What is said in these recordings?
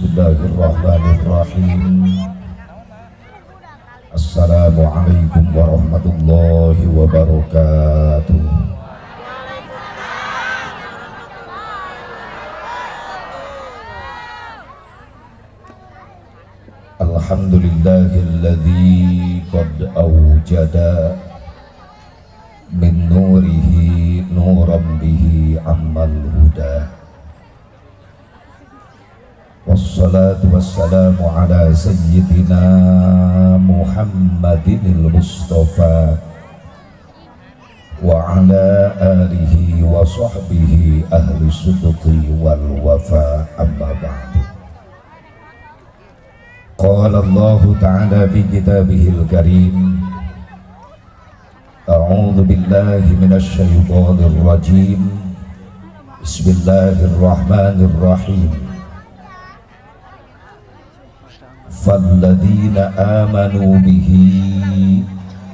Bismillahirrahmanirrahim. Assalamualaikum warahmatullahi wabarakatuh. Alhamdulillahilladzi qad awjada min nurihi nuran bihi ammal huda. Wassalatu wassalamu ala sayyidina Muhammadinil Mustafa wa ala alihi wa sahbihi ahli sidqi wal wafa, amma ba'du. Qala Allah ta'ala fi kitabihil karim, a'udzu billahi minasy syaithanir rajim, bismillahirrahmanirrahim. Falladzina amanu bihi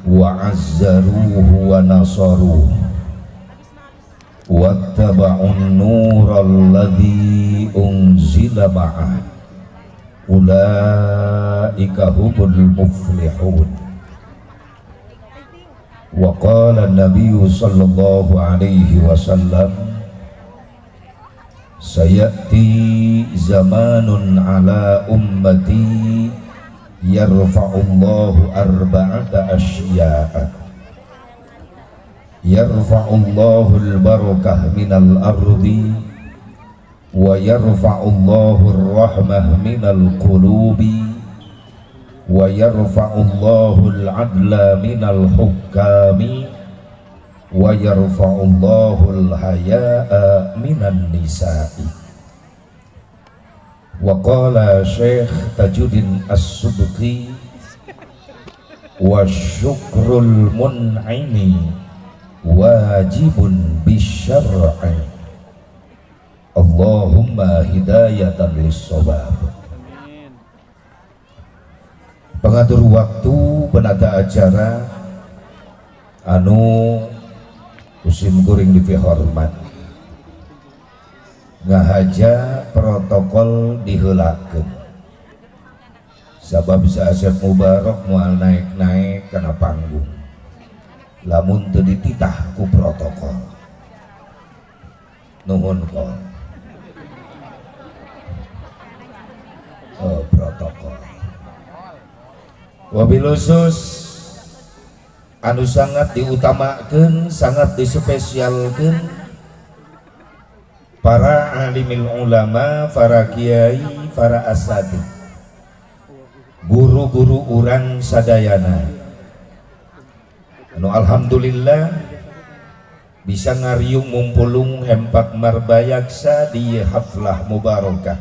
wa 'azzaruhu wa nasaruhu wattaba'un nural ladzi unzila ma'ah ulaika humul muflihun. Wa qala an-nabiy sallallahu alaihi wasallam, sayati zamanun ala ummati yarfa'ullahu arba'ata asya'a, yarfa'ullahu al-barakah minal ardi wa yarfa'ullahu ar-rahmah minal qulubi wa yarfa'ullahu al-adla minal hukami wa yarfa'ullahu al-haya'a minan nisa'i. Wa qala Syekh Tajuddin As-Subki, wa syukrul mun'imi wajibun bisyar'i. Allahumma hidayatan lis-shawab. Pengatur waktu, penata acara anu usim kuring dipihormat, ngahaja protokol diheulakeun sabab Asep Mubarok moal naik-naik kana panggung lamun teu dititah ku protokol. Nuhun kol. Oh, protokol. Wabil khusus anu sangat diutamakeun, sangat dispesialkeun para alimil ulama, para kiai, para asatid, guru-guru urang sadayana anu alhamdulillah bisa ngariung mumpulung hempak marbayaksa di haflah mubarakah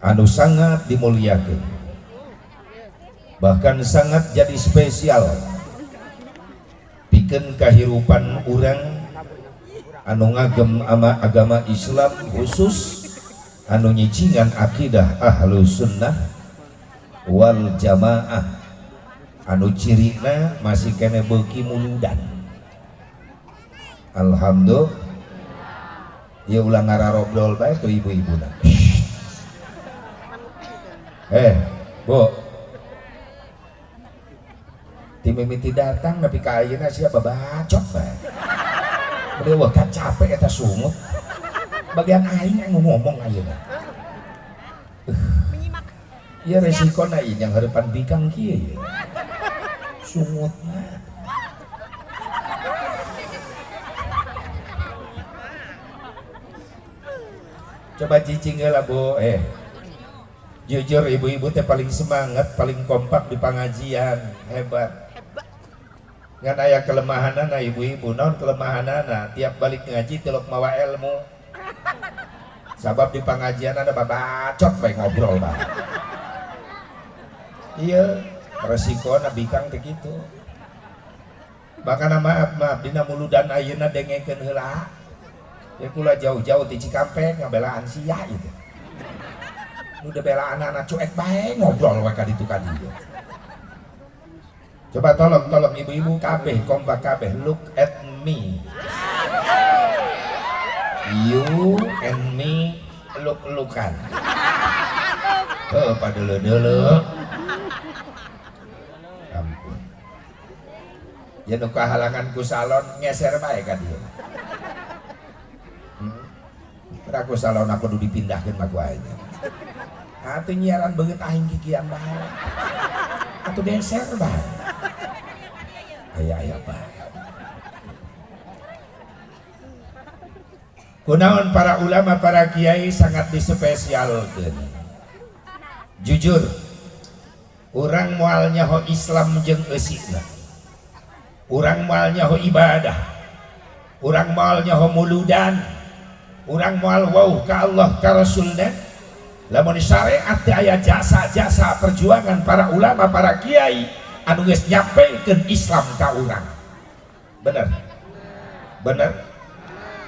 anu sangat dimuliakeun, bahkan sangat jadi spesial pikeun kahirupan urang anu ngagem ama agama Islam, khusus anu nyicingan akidah ahlu sunnah wal jamaah anu cirina masih kene beuki muludan. Alhamdulillah. Ya ulah ngararobrol bae tuh ibu-ibuna. Bu, timimiti datang tapi ka ayeuna sia babacot bae. Beliau wah kan capek eta sungut. Bagian aing anu ngomong ayeuna. Menyimak. Ieu resikona ieu yang harapan bikang kieu ye. Sungutna. Coba cicing heula, Bu. Jujur ibu-ibu teh paling semangat, paling kompak di pengajian, hebat. Ngan aya kelemahanana ibu-ibu, naon kelemahanana? Tiap balik ngaji tilok mawa ilmu. Sabab di pengajian ada babacot bae ngobrol bae. Iya, resikona bikang teh kitu. Bahkan maaf maaf dina muludan ayeuna dengekeun heula. Ya kula jauh-jauh ti Cikampek ngabelaan sia itu. Nu belaan anak cuek bae ngobrol we ka ditu ka dieu. Coba tolong tolong ibu-ibu kabeh kompak kabeh, look at me. You and me look-lookan. Heuh padeuleu-deuleu. Ampun. Ya nu kahalangan ku salon ngeser bae ka dieu. Ku salon aku kudu dipindahkeun mah ku aing. Atuh nyiaran beungeut aing kikian bae. Atuh deser bae. Aya-aya bae. Kunaon para ulama, para kiai sangat dispesialkeun. Jujur, urang moal nyaho Islam jeung eusina. Urang moal nyaho ibadah. Urang moal nyaho muludan. Urang moal wauh ka Allah ka Rasulna. Lamun syariat teh aya jasa-jasa perjuangan para ulama, para kiai anu geus nyampekeun Islam ka urang. Bener? Bener?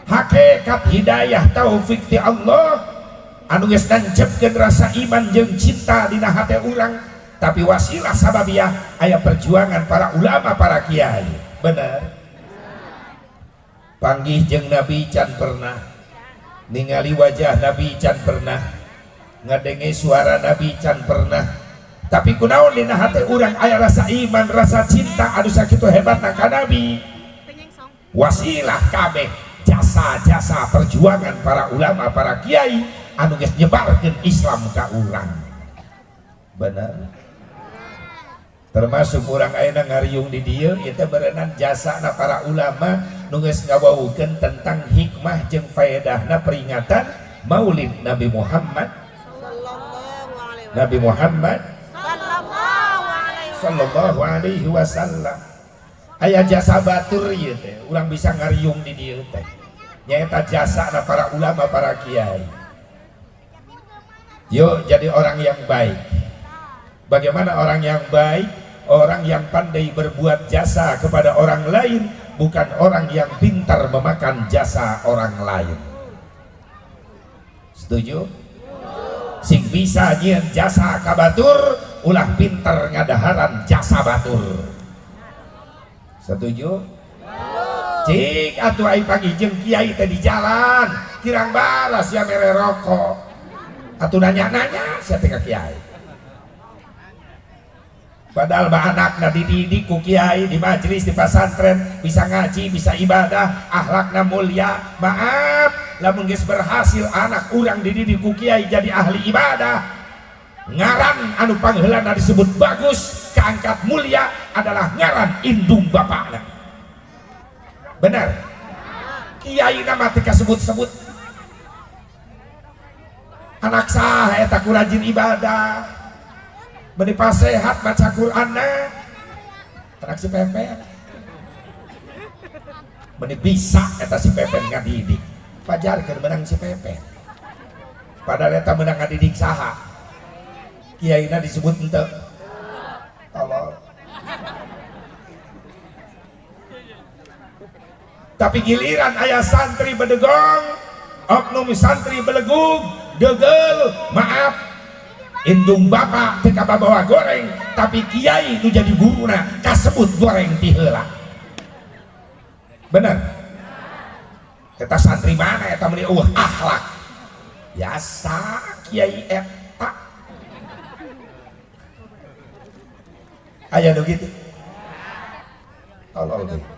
Hakikat hidayah taufik ti Allah anu geus nancepkeun rasa iman jeung cinta dina hate urang, tapi wasilah sababiah aya perjuangan para ulama, para kiai. Bener? Panggih jeung Nabi can pernah, ningali wajah Nabi can pernah, ngadenge suara Nabi can pernah, tapi kunaon dina hate urang aya rasa iman, rasa cinta anu sakitu hebatna ka Nabi. Wasilah kabeh jasa-jasa perjuangan para ulama, para kiai anu geus nyebarkeun Islam ka urang. Bener? Termasuk urang ayeuna ngariung di dieu ieu teh berenang jasana para ulama nu geus ngawaukeun tentang hikmah jeung faedahna peringatan Maulid Nabi Muhammad Nabi Muhammad sallallahu alaihi wasallam. Aya jasa batur ieu teh, urang bisa ngariung di dieu teh. Nyaeta jasana para ulama, para kiai. Yuk jadi orang yang baik. Bagaimana orang yang baik? Orang yang pandai berbuat jasa kepada orang lain, bukan orang yang pintar memakan jasa orang lain. Setuju? Sing bisa nyieun jasa ka batur, ulah pintar ngadaharan jasa batur. Setuju? Cik atuh ai pagi jeung kiai teh di jalan, kirang balas ya mere rokok. Atuh nanya-nanya sia teh ka kiai. Padahal mah anakna dididik ku kiai di majelis, di pesantren, bisa ngaji, bisa ibadah, akhlakna mulia. Maaf, lamun geus berhasil anak urang dididik ku kiai jadi ahli ibadah, ngaran anu pangheulana disebut bagus, keangkat mulia adalah ngaran indung bapakna. Benar? Kiai nama teu kasebut-sebut. Anak saha eta ku rajin ibadah, beni pasehat baca Qur'anna, anak si Pepen beni bisa eta si Pepen ngadidik, pajarkeun menang si Pepen. Padahal eta menang ngadidik saha? Kiaina disebut henteu. Tolol. Tapi giliran aya santri bedegong, oknum santri belegug, degel, maaf, indung bapak teu kababawa goreng, tapi kiai nu jadi guruna kasebut goreng ti heula. Bener? Eta santri mana eta meuni eueuh akhlak? Biasa kiai eta. Aya nu kitu. Tolol deui.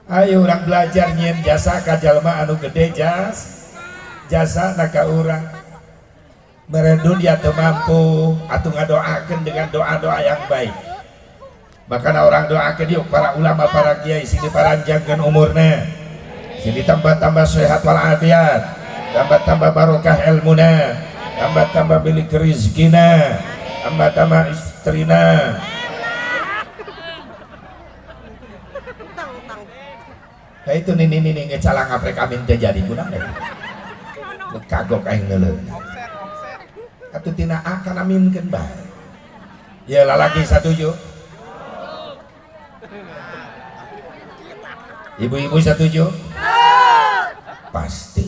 Ayo urang belajar nyieun jasa ka jalma anu gede jasa na ka urang. Mere dunia teu mampu atuh ngadoakeun dengan doa-doa yang baik. Makana orang doakeun yuk para ulama, para kiai sing diparanjangkeun umurna, sing ditambah-tambah sehat walafiat, tambah-tambah barokah ilmuna, tambah-tambah milik rezekina, tambah-tambah istrina. Nah itu nini nini ngecalang aprek amin teh jadi kunaon deh. Kagok aing neuleun. Atuh tina akan aminkeun bae. Ya lalaki satuju. Ibu-ibu satuju? Pasti.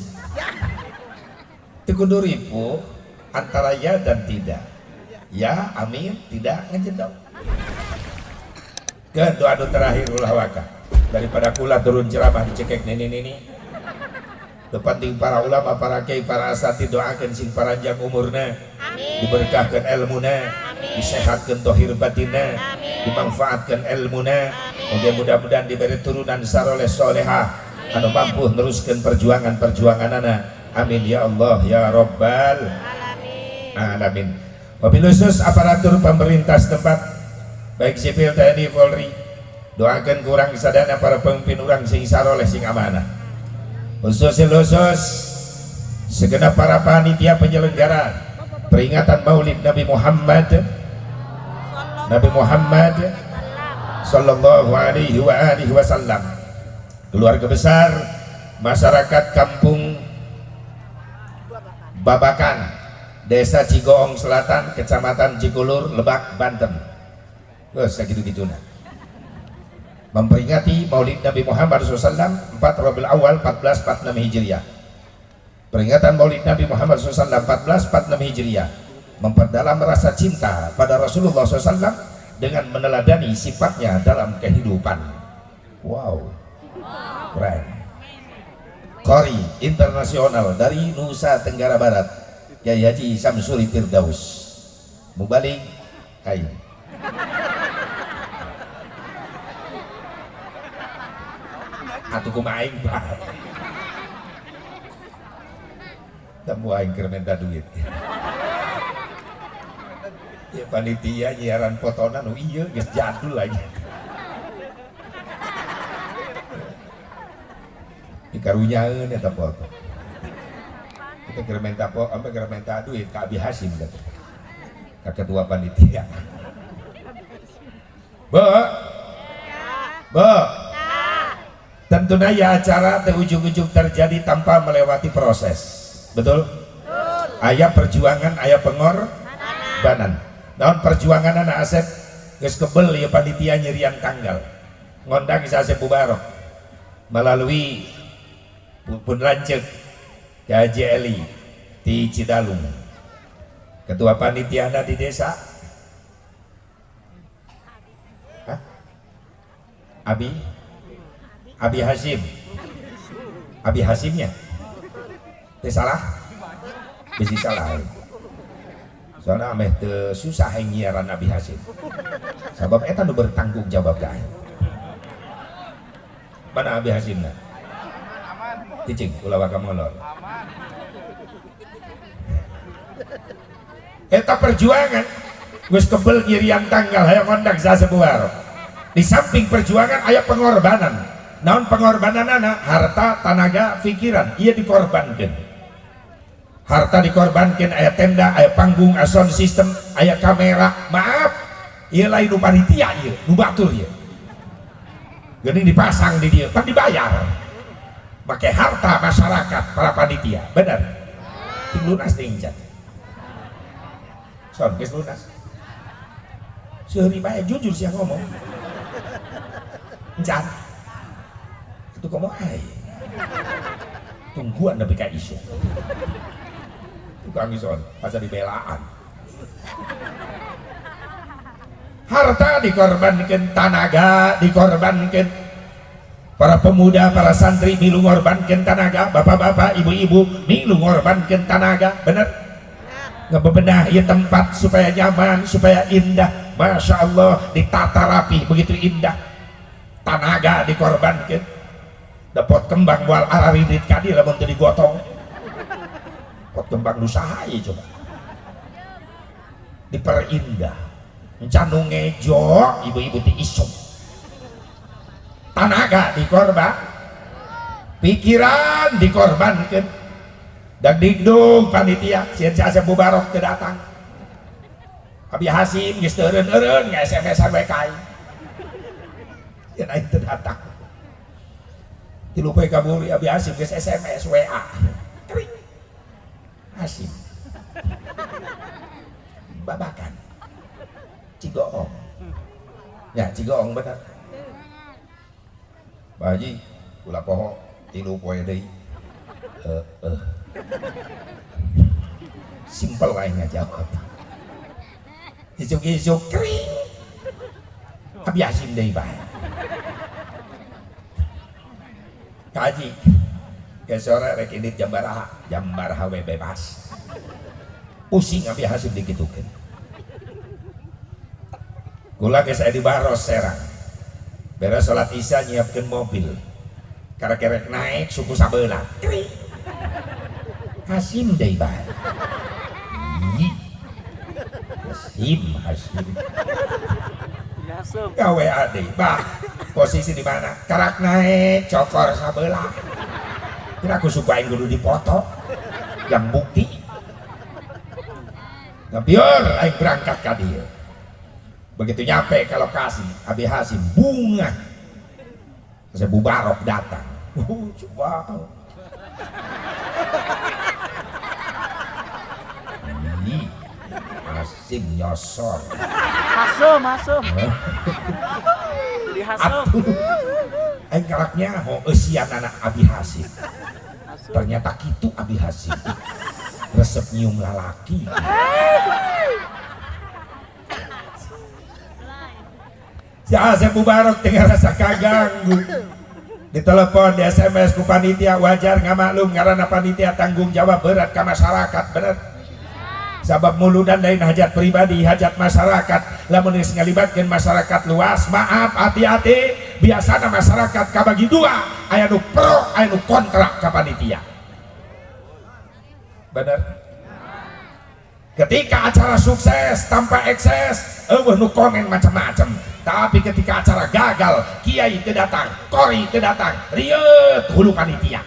Teu kudu ripuh antara ya dan tidak. Ya amin, tidak ngejedok. Ke doa terakhir ulah waka. Daripada kula turun ceramah dicekek nini-nini. Nu penting para ulama, para kiai, para asatid doakeun sing paranjang umurna, diberkahkeun ilmuna, disehatkeun tohir batinna, dimanfaatkeun ilmuna. Oge mudah-mudahan diberi turunan saroleh solehah anu mampu neruskeun perjuangan-perjuanganana. Amin ya Allah ya Rabbal alamin. Wabil khusus aparatur pemerintah setempat baik sipil, TNI, Polri, doakan kurang sadana para pemimpin urang sing saroleh sing amanah. Khusus segenap para panitia penyelenggara peringatan Maulid Nabi Muhammad sallallahu alaihi wa alihi wasallam, keluarga besar masyarakat kampung Babakan, Desa Cigoong Selatan, Kecamatan Cikulur, Lebak, Banten. Wes sakitu-kituna. Memperingati Maulid Nabi Muhammad SAW 4 Rabiul Awal 1446 Hijriah. Peringatan Maulid Nabi Muhammad SAW 1446 Hijriah memperdalam rasa cinta pada Rasulullah SAW dengan meneladani sifatnya dalam kehidupan. Wow, keren. Qori internasional dari Nusa Tenggara Barat, Kiai Haji Samsuri Firdaus. Mubalik, hai. Atuh kumaha aing bae. Temu aing keur minta duit. Ya panitia nyiaran fotona nu ieu geus jadul lagi. Dikarunyaeun eta foto. Kita keur minta po, ampe keur minta duit ka Abi Hasim kata. Ka ketua panitia. Bo. Bo. Tentunya ya acara teu ujug-ujug terjadi tanpa melewati proses. Betul? Betul. Aya perjuangan, aya pengorbanan. Naon perjuangan anak Asep geus kebel ya panitia nyirian tanggal. Ngondang si Asep Mubarok melalui pun lanceuk Haji Eli di Cidalung. Ketua panitiana di desa. Hah? Abi Hasim. Abi Hasimnya. Teu salah? Bisi salah. Soalna ameh teu susah nyiaran Abi Hasim. Sabab eta nu bertanggung jawab ka aing. Mana Abi Hasimna? Cicing ulah waka molor. Eta perjuangan geus kebel nyirian tanggal hayang ngondang sa Mubarok. Di samping perjuangan aya pengorbanan. Naon pengorbananana? Harta, tanaga, pikiran, ieu dikorbankeun. Harta dikorbankeun, aya tenda, aya panggung, aya sound system, aya kamera. Maaf, ieu lain nu panitia ieu, nu batur ieu. Geuning dipasang di dieu, pan dibayar. Make harta masyarakat para panitia, bener. Ting lunas deui encan. Son geus lunas. Seuri bae jujur sia ngomong. Encan. Itu kamu ai tungguan nepi ka isya. Tukang ison asa dibelaan. Harta dikorbankeun, tanaga dikorbankeun. Para pemuda, para santri milu ngorbankeun tanaga, bapak-bapak, ibu-ibu milu ngorbankeun tanaga, bener? Ngebebenah ieu tempat supaya nyaman, supaya indah. Masya Allah, ditata rapi begitu indah. Tanaga dikorbankeun. Dapot kembang wal araridit kadi lamun teu digotong. Pot kembang nu saha ieu coba. Diperindah. Encan nu ngejo ibu-ibu ti isuk. Tanaga dikorban, pikiran dikorbankeun. Dan digdung panitia sieun si Asep Mubarok teu datang. Abi Hasim geus teu eureun-eureun nge-SMS-an we ka aing. Sieun aing teu datang. Tilu poe kaburi Abi Hasim geus SMS WA. Kering. Hasim. Babakan. Cigoong. Ya, Cigoong bener. Pak Haji, ulah poho tilu poe deui. Simpel aing ngajawab. Isuk-isuk kering. Abi Hasim deui bae. Kaji, Ke sore rek indit jam baraha we bebas. Pusing Abi Hasyim dikitukeun. Kula geus aya di Baros Serang. Beres salat Isya nyiapkeun mobil. Karek-kerek naik suku sabelah. Hasyim deui bae. Hasyim, Hasyim. Gawe ade, bah. Posisi di mana? Karak naik cokor sabelah. Kira aku suka aing kudu dipoto yang bukti. Ngebior aing berangkat ka dieu. Begitu nyampe ke lokasi, Abi Hasyim bunga. Saya Mubarok datang. Coba. Ini Hasyim nyosor. Hasum, hasum. Jadi hasum. Aing karaknya ho eusian anak Abi Hasyim. Ternyata kitu Abi Hasyim. Resep nyium lalaki. Si Asep Mubarok tengah rasa kaganggu. Ditelepon, di SMS ku panitia, wajar nggak maklum karena panitia tanggung jawab berat ke masyarakat, bener. Sabab muludan lain hajat pribadi, hajat masyarakat. Lamun geus ngalibatkeun masyarakat luas, maaf hati-hati, biasana masyarakat kabagi dua, aya nu pro, aya nu kontra ka panitia. Bener. Ketika acara sukses tanpa ekses, eueuh nu komen macam-macam. Tapi ketika acara gagal, kiai teu datang, kori teu datang, rieut hulu panitia.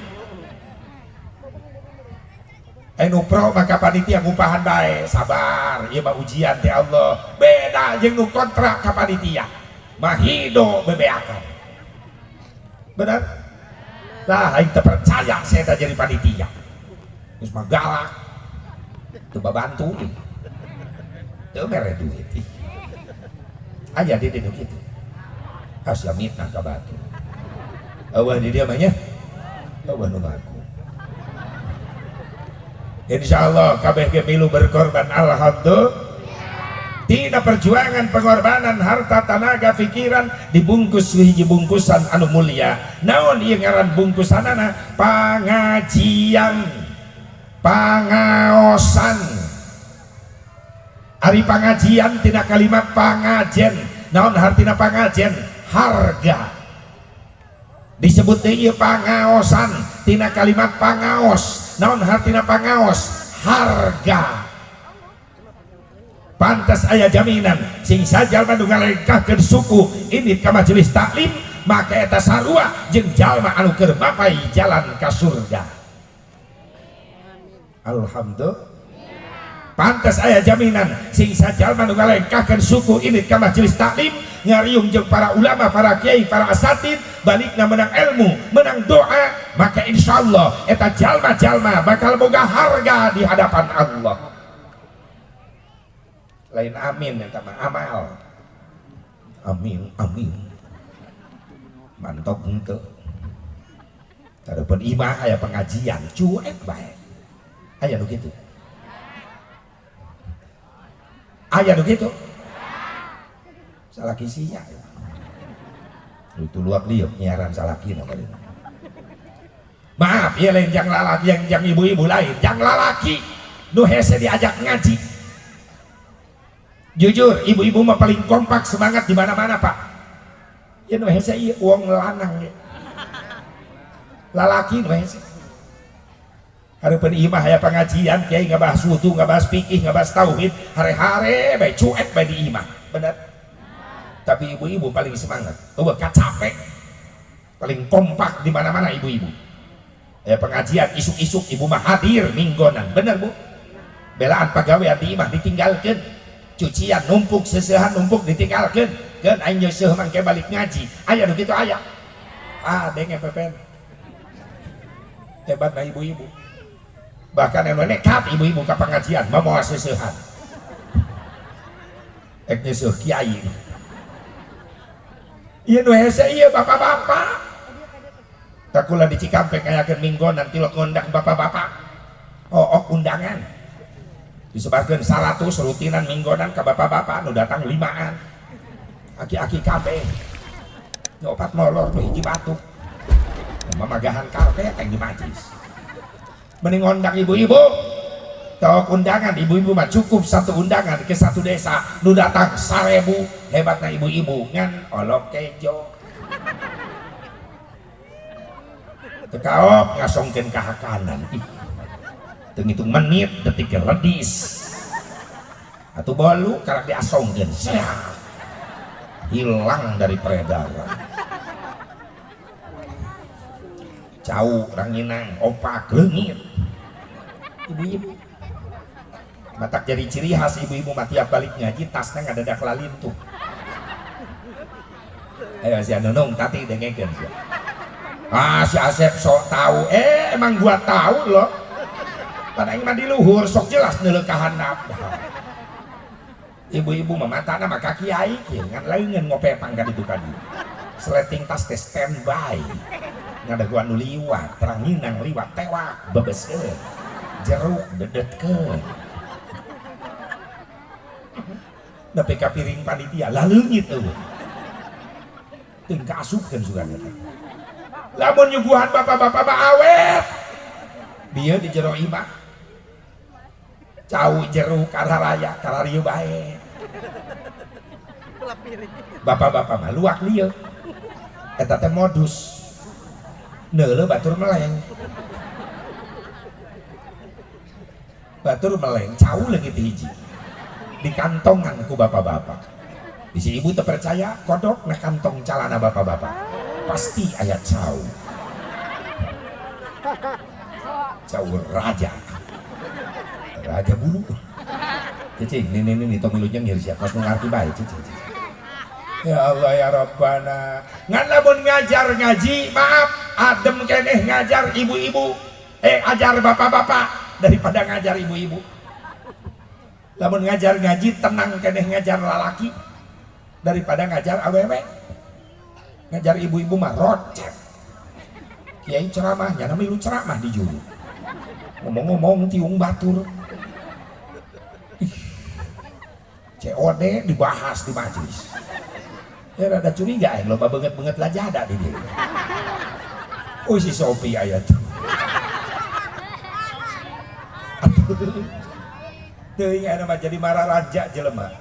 Anu pro maka panitia ngupahan bae, sabar, ieu mah ujian ti Allah. Beda jeung nu kontra ka panitia. Mahido bebeakan. Bener? Lah aing teu percaya saya teh jadi panitia. Geus mah galak. Teu babantu. Teu mere duit. Aya di dieu kitu. Sia mitnah ka batu. Eueuh di dieu mah nya. Eueuh nu ngaku. Insya Allah kabeh ge milu berkorban, alhamdulillah. Tina perjuangan pengorbanan harta, tenaga, pikiran dibungkus hiji bungkusan anu mulia. Naon ieu ngaran bungkusanana? Pangajian, pangaosan. Ari pangajian tina kalimat pangajen. Naon hartina pangajen? Harga. Disebut deui pangaosan tina kalimat pangaos. Naon hartina pangaos? Harga. Pantas aya jaminan sing sajalma nu ngalengkahkeun suku indit ka majelis taklim maka eta sarua jeung jalma anu keur mapay jalan ka surga. Alhamdulillah. Pantas aya jaminan sing sajalma nu ngalengkahkeun suku indit ka majelis taklim ngariung jeung para ulama, para kiai, para asatid, balikna menang ilmu, menang doa, maka insyaallah eta jalma-jalma bakal boga harga di hadapan Allah. Lain amin eta mah amal. Amin, amin. Mantap henteu. Tadeupeun imah aya pengajian, cuek bae. Aya nu kitu. Aya nu kitu. Salaki sia. Itu luak liuk nyiaran salaki namanya. Maaf, ya lain jang lalaki, yang jang ibu-ibu lain, jang lalaki nu hese diajak ngaji. Jujur, ibu-ibu mah paling kompak semangat di mana-mana, Pak. Ya nu hese ieu wong lanang ya. Lalaki nu hese. Hareupeun imah aya pengajian, kiai ngabahas wudu, ngabahas fikih, ngabahas tauhid, hare-hare bae cuek bae di imah. Bener? Tapi ibu-ibu paling semangat, eueuh capek, paling kompak di mana-mana ibu-ibu. Ya pengajian isuk-isuk ibu mah hadir minggonan, bener bu? Belaan pagawean di imah ditinggalkeun, cucian numpuk, seusehan numpuk ditinggalkeun, keun aing nyeuseuh mangke balik ngaji, aya nu kitu aya. Ah denge pepen. Hebat nah ibu-ibu. Bahkan anu nekat ibu-ibu ka pengajian mamoa seusehan. Ek nyeuseuh kiai. Ieu nu hese ieu bapak-bapak. Takula di Cikampek ngayakeun minggonan tilok ngundang bapak-bapak. Oh, undangan. Disebarkeun 100 rutinan minggonan ka bapak-bapak nu datang 5an. Aki-aki kabeh. Nu opat molor nu hiji batuk. Mamagahan karpet yang di majlis. Mending ngondang ibu-ibu. Tok undangan ibu-ibu mah cukup satu undangan ke satu desa nu datang 1000 hebatna ibu-ibu ngan olok kejo. Teu kaop ngasongkeun ka hakanan. Teu ngitung menit detik ledis. Atuh bolu karak diasongkeun sehat. Hilang dari peredaran. Cau ranginang opak leungit. Ibu-ibu matak jadi ciri khas ibu-ibu mah tiap balik ngaji tasnya ngadadak lalintuh. Ayo si Nunung tati dengekeun sia. Ah si Asep sok tahu, emang gua tahu loh. Pada aing mah di luhur sok jelas neuleuh ka handap. Ibu-ibu mah matana mah ka kiai kieu ngan leungeun ngopepang ka ditu ka dieu. Sleting tas teh standby. Ngadaguan nu liwat, ranginang liwat tewak bebeskeun. Jeruk dedetkeun. Nepi ka piring panitia laleungit eueuh. Teu kaasupkeun sugan eta. Lamun nyuguhan bapak-bapak mah awet. Bieu di jero imah. Cau jeruk kararaya kararieu bae. Bapak-bapak mah luak lieu. Eta teh modus. Neuleuh batur meleng. Batur meleng cau leungit hiji. Di kantongan ku bapak-bapak. Bisi ibu terpercaya kodok na kantong calana bapak-bapak. Pasti ayat cau. Cau raja. Raja bulu. Cicing, ini tong milu nyengir sia, kos ngarti bae cicing. Ya Allah ya Rabbana. Ngan lamun ngajar ngaji, maaf, adem keneh ngajar ibu-ibu. Ajar bapak-bapak daripada ngajar ibu-ibu. Lamun ngajar ngaji tenang keneh ngajar lalaki daripada ngajar awewe. Ngajar ibu-ibu mah rocet. Kiai ceramah nyana milu ceramah di juru. Ngomong-ngomong tiung batur. Ih, COD dibahas di majelis. Ya rada curiga aing loba beungeut-beungeut lajada di dieu. Oh si Sopi aya tuh. Teuing aya mah jadi marah raja jelema.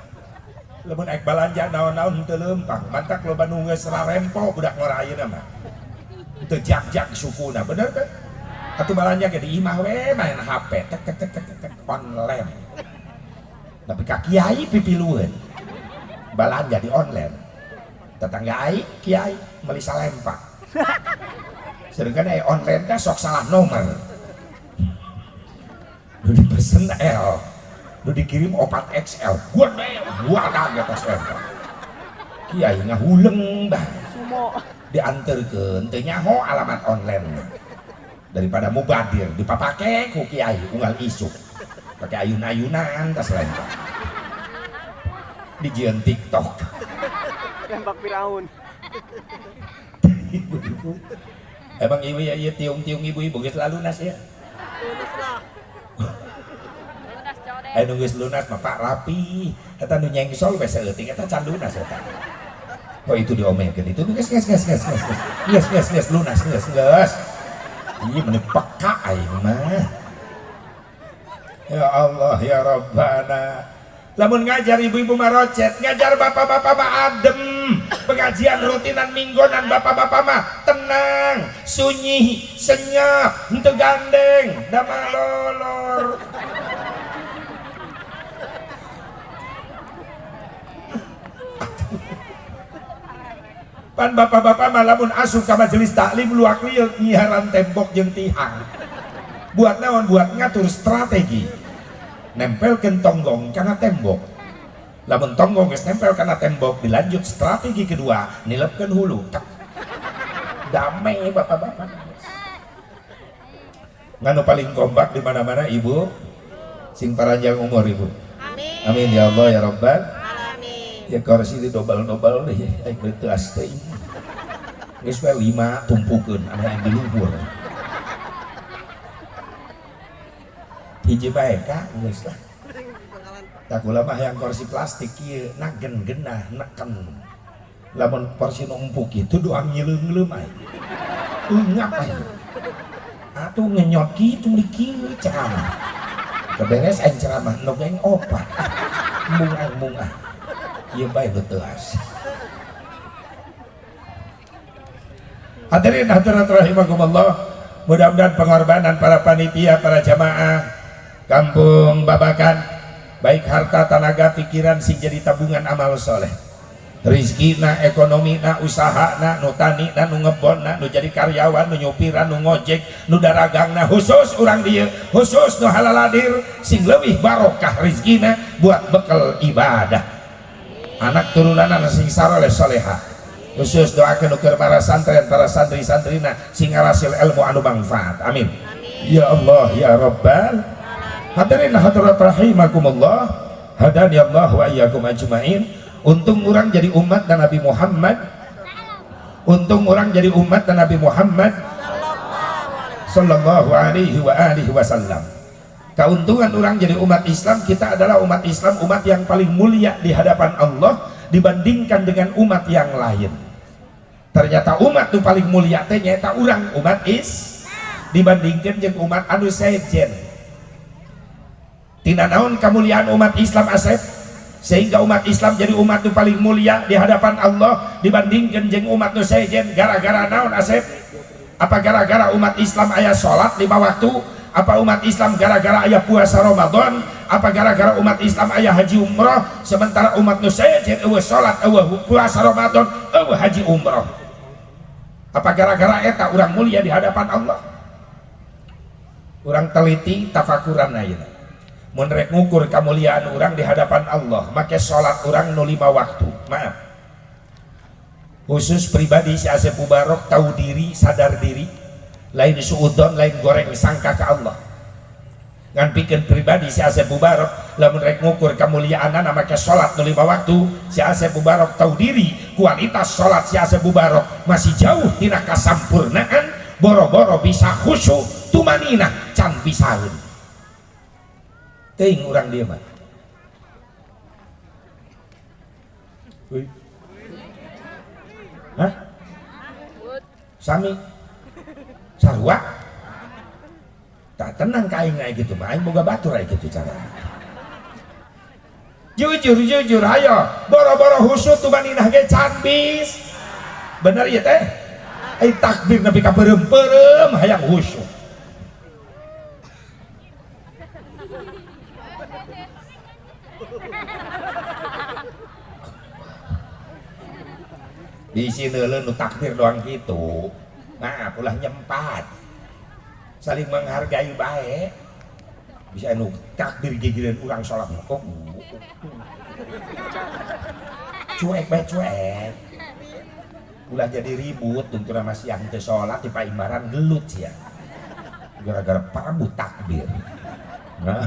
Lamun ek balanja naon-naon teu leumpang, mantak loba nu geus rarempo budak ngora ayeuna mah. Teu jak-jak sukuna, bener teh? Atuh balanja ge di imah we main HP tek tek tek tek tek online. Tapi ka kiai pipilueun. Balanja di online. Tetangga aing kiai meuli salempak. Sedangkan aya online teh sok salah nomor. Nu dipesen L. Nu dikirim 4XL, gede, gua kaget tas eta. Kiai ngahuleng bah. Dianterkeun teu nyaho alamat online. Daripada mubadir dipapake ku kiai unggal isuk. Pake ayun-ayunan tas lempak. Dijieun TikTok. Lempak Firaun. Ibu-ibu. Emang ibu ya ieu tiung-tiung ibu-ibu geus lalunas ya. Lunas lah. Anu geus lunas mah Pak rapi, eta nu nyengsol we saeutik eta can lunas eta. Oh itu diomelkeun itu geus geus geus geus geus. Geus geus geus lunas geus geus. Ieu meni peka aing mah. Ya Allah ya Rabbana. Lamun ngajar ibu-ibu mah rocet, ngajar bapak-bapak mah adem. Pengajian rutinan minggonan bapak-bapak mah tenang, sunyi, senyap, henteu gandeng, da malolor. Pan bapak-bapak mah lamun asup ka majelis taklim luak lieu nyiharan tembok jeung tihang. Buat naon? Buat ngatur strategi. Nempelkeun tonggong kana tembok. Lamun tonggong geus nempel kana tembok, dilanjut strategi kedua, nilepkeun hulu. Damai bapak-bapak. Nganu paling kompak di mana-mana ibu, sing paranjang umur ibu. Amin. Amin ya Allah ya Rabbal alamin. Ya kursi di dobal-dobal deh, aing teu teuing. Geus we 5 tumpukeun anu aing di luhur. Hiji bae ka geus lah. Tak kula mah yang kursi plastik kieu nagen genah neken. Lamun kursi nu empuk kitu doang nyileung-ngileum aing. Ngap aing. Atuh ngenyot kitu di kieu ceramah. Keberes aing ceramah endog aing opat. Mung aing mung ah. Ieu bae teuas. Hadirin hadirat rahimakumullah. Mudah-mudahan pengorbanan para panitia, para jamaah Kampung Babakan, baik harta, tenaga, pikiran sing jadi tabungan amal soleh. Rizkina, ekonomina, usahana, nu tanina, nu ngebonna, nu jadi karyawan, nu nyupiran, nu ngojek, nu daragangna, khusus urang dieu, khusus nu halaladir, sing leuwih barokah rizkina buat bekal ibadah. Anak turunanna sing saroleh soleha. Khusus doakeun nu keur para santren, para santri-santrina sing ngarasil ilmu anu manfaat. Amin. Ya Allah ya Rabbal. Hadirin hadirat rahimakumullah. Hadani Allah wa iyyakum ajmain. Untung orang jadi umat dan Nabi Muhammad. Untung orang jadi umat dan Nabi Muhammad sallallahu alaihi wa alihi wasallam. Keuntungan orang jadi umat Islam, kita adalah umat Islam, umat yang paling mulia di hadapan Allah dibandingkan dengan umat yang lain. Ternyata umat tuh paling mulia teh nyaeta urang umat is dibandingkan jeung umat anu sejen. Tina naon kemuliaan umat Islam Asep sehingga umat Islam jadi umat tuh paling mulia di hadapan Allah dibandingkan jeung umat nu sejen gara-gara naon Asep? Apa gara-gara umat Islam aya salat 5 waktu? Apa umat Islam gara-gara aya puasa Ramadan? Apa gara-gara umat Islam aya haji umroh? Sementara umat nu sejen eueuh salat, eueuh puasa Ramadan, eueuh haji umroh. Apa gara-gara eta urang mulia di hadapan Allah? Urang teliti tafakuran ayeuna. Mun rek ngukur kamuliaan urang di hadapan Allah, make salat urang nu 5 waktu. Maaf. Khusus pribadi si Asep Mubarok tahu diri, sadar diri, lain suudon, lain goreng sangka ke Allah. Ngan pikeun pribadi si Asep Mubarok lamun rek ngukur kamuliaanana make salat nu 5 waktu, si Asep Mubarok tahu diri kualitas salat si Asep Mubarok masih jauh tina kasampurnaan, boro-boro bisa khusyuk tumaninah can bisaeun. Teuing urang dieu mah. Hah? Sami sarua? Tak tenang ka aing gitu mah, aing boga batur aing gitu cara. Jujur jujur ayo, boro-boro khusyuk tumaninah ge can bis. Bener ya teh? Ai takbir nepi ka peureum-peureum hayang khusyuk. Di sini nu takbir doang gitu. Nah, ulah nyempat. Saling menghargai bae. Bisa nu takbir gigireun urang salat kok. Cuek bae cuek. Ulah jadi ribut tungtuna masih yang teu salat di paimbaran gelut sia. Gara-gara parebut takbir. Nah.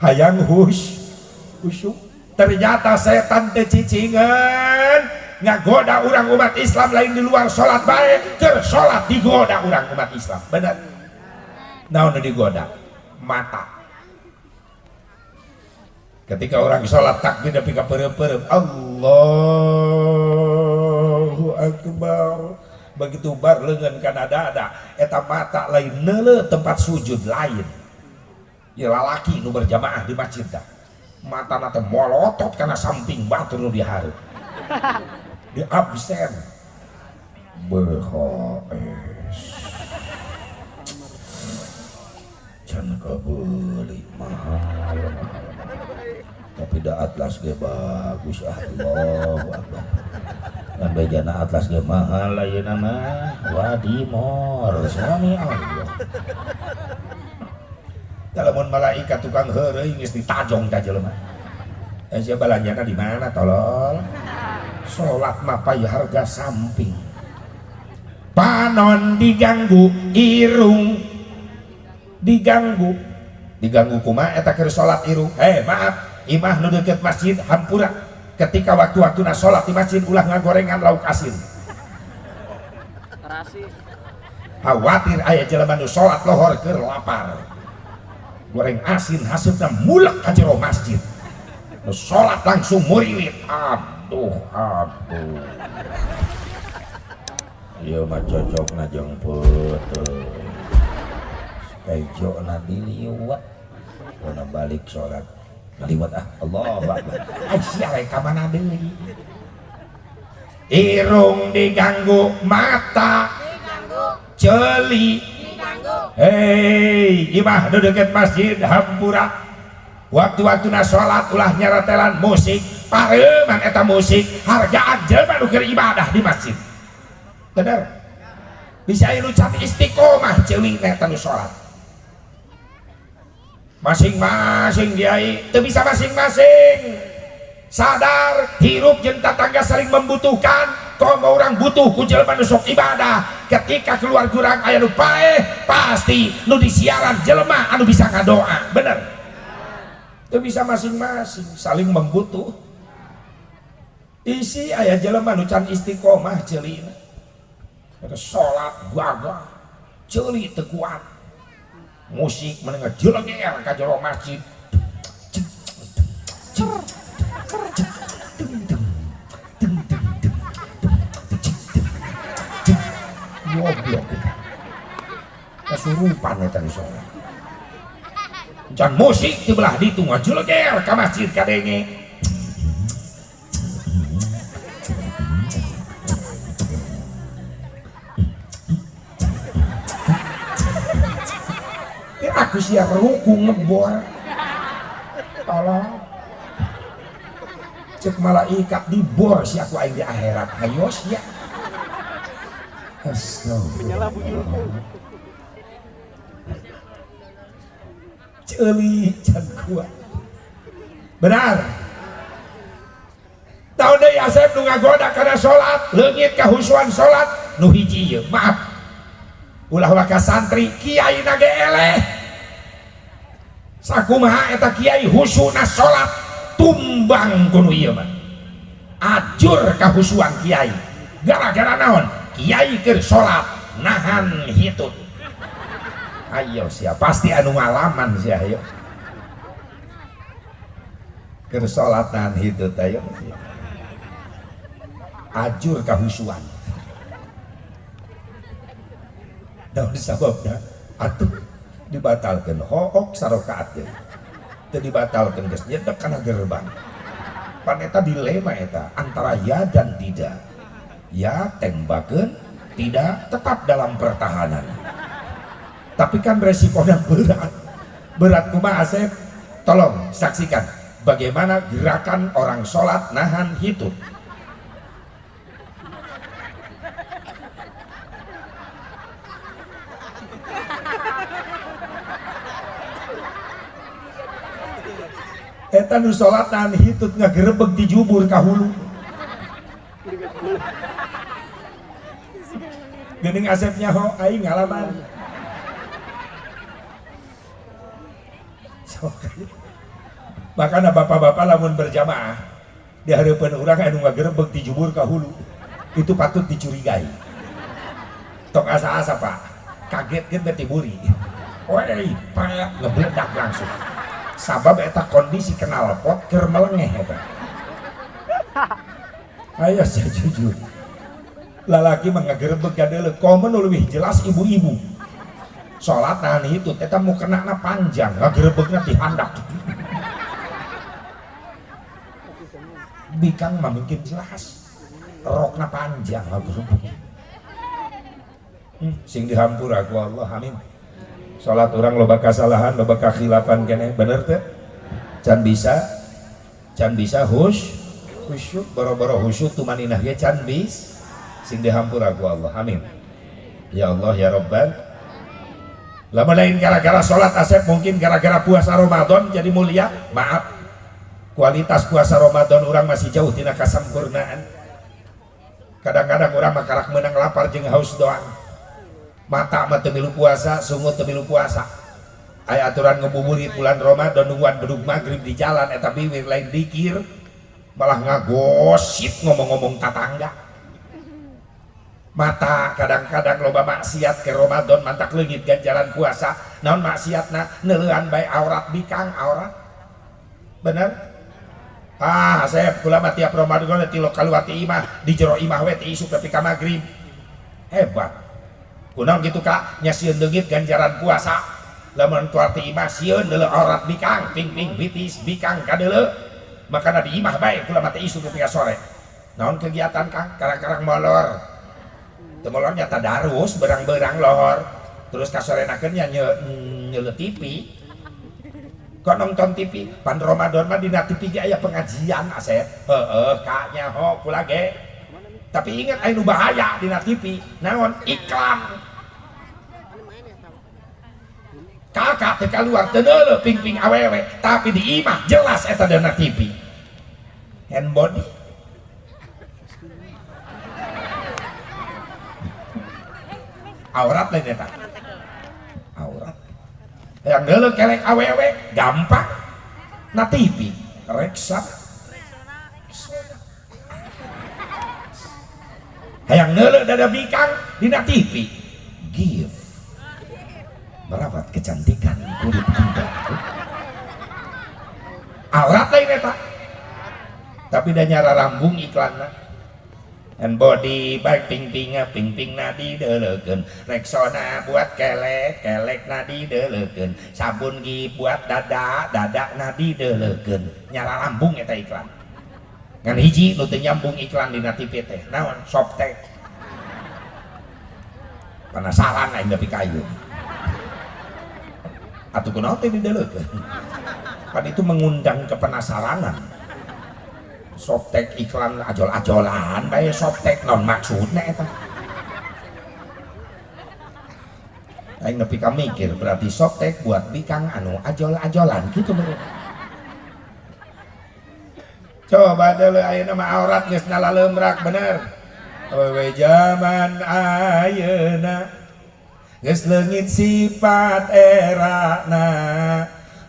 Hayang khusyuk. Ternyata setan teh cicingan ngagoda urang umat Islam lain di luar salat bae, keur salat digoda urang umat Islam. Bener. Naon nu digoda? Mata. Ketika orang salat takbir nepi ka peureum-peureum, Allahu Akbar. Begitu bar leungeun kana dada, eta mata lain neuleuh tempat sujud lain. Ya lalaki nu berjamaah di masjid dah. Matana teh molotot kana samping batur nu dihareup. Di absen BHS can kabeli mahal, mahal. Tapi da atlas ge bagus, Allahu Akbar. Kan bejana atlas ge mahal ayeuna mah wadimor sami Allah. Lamun malaikat tukang heureuy geus ditajong ka jelema. Eh sia balanjana di mana tolol? Salat mapai harga samping. Panon diganggu, irung diganggu. Diganggu kumaha eta keur salat irung? Maaf, imah nu deukeut masjid hampura. Ketika waktu-waktuna salat di masjid ulah ngagorengan lauk asin. Terasi. Khawatir aya jelema nu salat lohor keur lapar. Goreng asin hasilna mulek ka jero masjid. Nu salat langsung muriwit. Aduh, aduh. Ieu mah cocokna jeung peuteung. Kejona diliwat. Ona balik salat. Ngaliwat ah, Allahu Akbar. Ai sia rek ka mana deui? Irung diganggu, mata Diganggu. Ceuli Diganggu. Hei, imah nu deket masjid hampura. Waktu-waktuna salat ulah nyaretelan musik, pareuman eta musik, hargaan jelema nu keur ibadah di masjid. Bener? Bisa aya nu can istiqomah ceulina eta nu salat. Masing-masing kiai teu bisa masing-masing. Sadar hirup jeung tatangga saling membutuhkan. Komo urang butuh ku jelema nu sok ibadah. Ketika keluar kurang aya nu paeh, pasti nu disiaran jelema anu bisa ngadoa. Bener? Teu bisa masing-masing, saling membutuh. Isi aya jelema nu can istiqomah ceulina. Eta salat gagah, ceuli teu kuat. Musik menengah jeleger ka jero masjid. Goblok kita. Kesurupan eta di salat. Can musik di belah ditu ngajeleger ka masjid kadenge. Aku siap ruku ngebor. Tolong. Cek malaikat dibor si aku aing di akhirat. Hayo sia. Astagfirullah. Ceuli can kuat. Benar. Tahu deui Asep nu ngagoda kana salat, leungit kahusuan salat nu hiji ieu. Maaf. Ulah waka santri kiai na ge eleh. Sakumaha eta kiai husuna salat tumbang kuno ieu mah. Ajur kahusuan kiai. Gara-gara naon? Kiai keur salat nahan hitut. Ayo sia pasti anu ngalaman sia ayo. Keur salat nahan hitut ayo sia. Ajur kahusuan. Naon sababna? Atuh dibatalkeun hook sarokaat deui. Teu dibatalkeun geus nyetek kana gerbang. Pan eta dilema eta antara ya dan tidak. Ya tembakeun, tidak tetap dalam pertahanan. Tapi kan resikonya berat. Berat kumaha Asep? Tolong saksikan bagaimana gerakan orang sholat nahan hitut. Eta nu sholat nahan hitut ngagerebeg dijubur ka hulu. Geuning Asep nyaho aing ngalaman. Makana bapak-bapak lamun berjamaah di hareupeun urang anu ngagerebeg dijubur ka hulu, itu patut dicurigai. Tong asa-asa Pak, kaget ge beti buri. Woi, pak ngebledak langsung. Sabab eta kondisi knalpot keur melengeh eta. Ayo saya jujur. Lalaki mah ngagerebeg kadeuleu, komo nu leuwih jelas ibu-ibu. Salat nahan hitut eta mukenana panjang, ngagerebegna ti handap. Bikang mah mungkin jelas. Rokna panjang ngagerebeg. Sing dihampura ku Allah, amin. Salat urang loba kasalahan, loba kakhilafan keneh, bener teu? Can bisa khusyuk, boro-boro khusyuk tumaninah ge can bis, sing dihampura ku Allah, amin. Ya Allah ya Rabbal. Lamun lain gara-gara salat Asep, mungkin gara-gara puasa Ramadan jadi mulia. Maaf, kualitas puasa Ramadan orang masih jauh tina kasampurnaan. Kadang-kadang orang mah karak meunang lapar jeung haus doang. Mata mah teu milu puasa, sungut teu milu puasa. Aya aturan ngabuburit bulan Ramadan nungguan bedug maghrib di jalan eta biwir lain dikir, malah ngagosip ngomong-ngomong tatangga. Mata kadang-kadang loba maksiat ke Ramadan mantak leungit ganjaran puasa. Naon maksiatna? Neuleuan bae aurat bikang aurat. Bener? Ah, Asep kula mah tiap Ramadan teh tilo kaluar ti imah, di jero imah we ti isuk tepi ka magrib. Hebat. Kunaon kitu Kak? Nya sieun leungit ganjaran puasa. Lamun keluar ti imah sieun deuleu aurat bikang, ping-ping bitis bikang kadeuleu. Makana di imah bae kula mah teh isuk nepi ka sore. Naon kegiatan Kang? Karang-karang molor. Teu molor nya tadarus berang-berang lohor. Terus kasorenakeun nya nyeuleuh TV. Kok nonton TV? Pan Ramadan mah dina TV ge aya pengajian Asep. Heeh, Kak nyaho kula ge. Tapi ingat aya nu bahaya dina TV, naon? Iklan. Kakak teh kaluar teu neuleuh ping-ping awewe, tapi di imah jelas eta dina TV. Hand body. Aurat lain eta. Aurat. Yang neuleuh kelek awewe gampang na TV reksa. Hayang neuleuh dada bikang dina TV give merawat kecantikan kulit Anda. Aurat lain eta. Tapi da nyara rambung iklanna. And body baik ping-pinga ping-ping nadi deleukeun, Rexona buat kelek, kelek nadi deleukeun, sabun gi buat dada, dada nadi deleukeun. Nyara lambung eta iklan. Ngan hiji nu teu nyambung iklan dina TV teh. Naon? Softtek. Penasaran aing nepi ka ieu. Atuh kunaon teh dideleukeun? Kan itu mengundang kepenasaranan. Softtek iklan ajol-ajolan bae softtek naon maksudna eta? Aing nepi ka mikir berarti softtek buat bikang anu ajol-ajolan gitu meureun. Coba deuleu ayeuna mah aurat geus nalaleumrak bener. Awewe jaman ayeuna geus leungit sifat erana,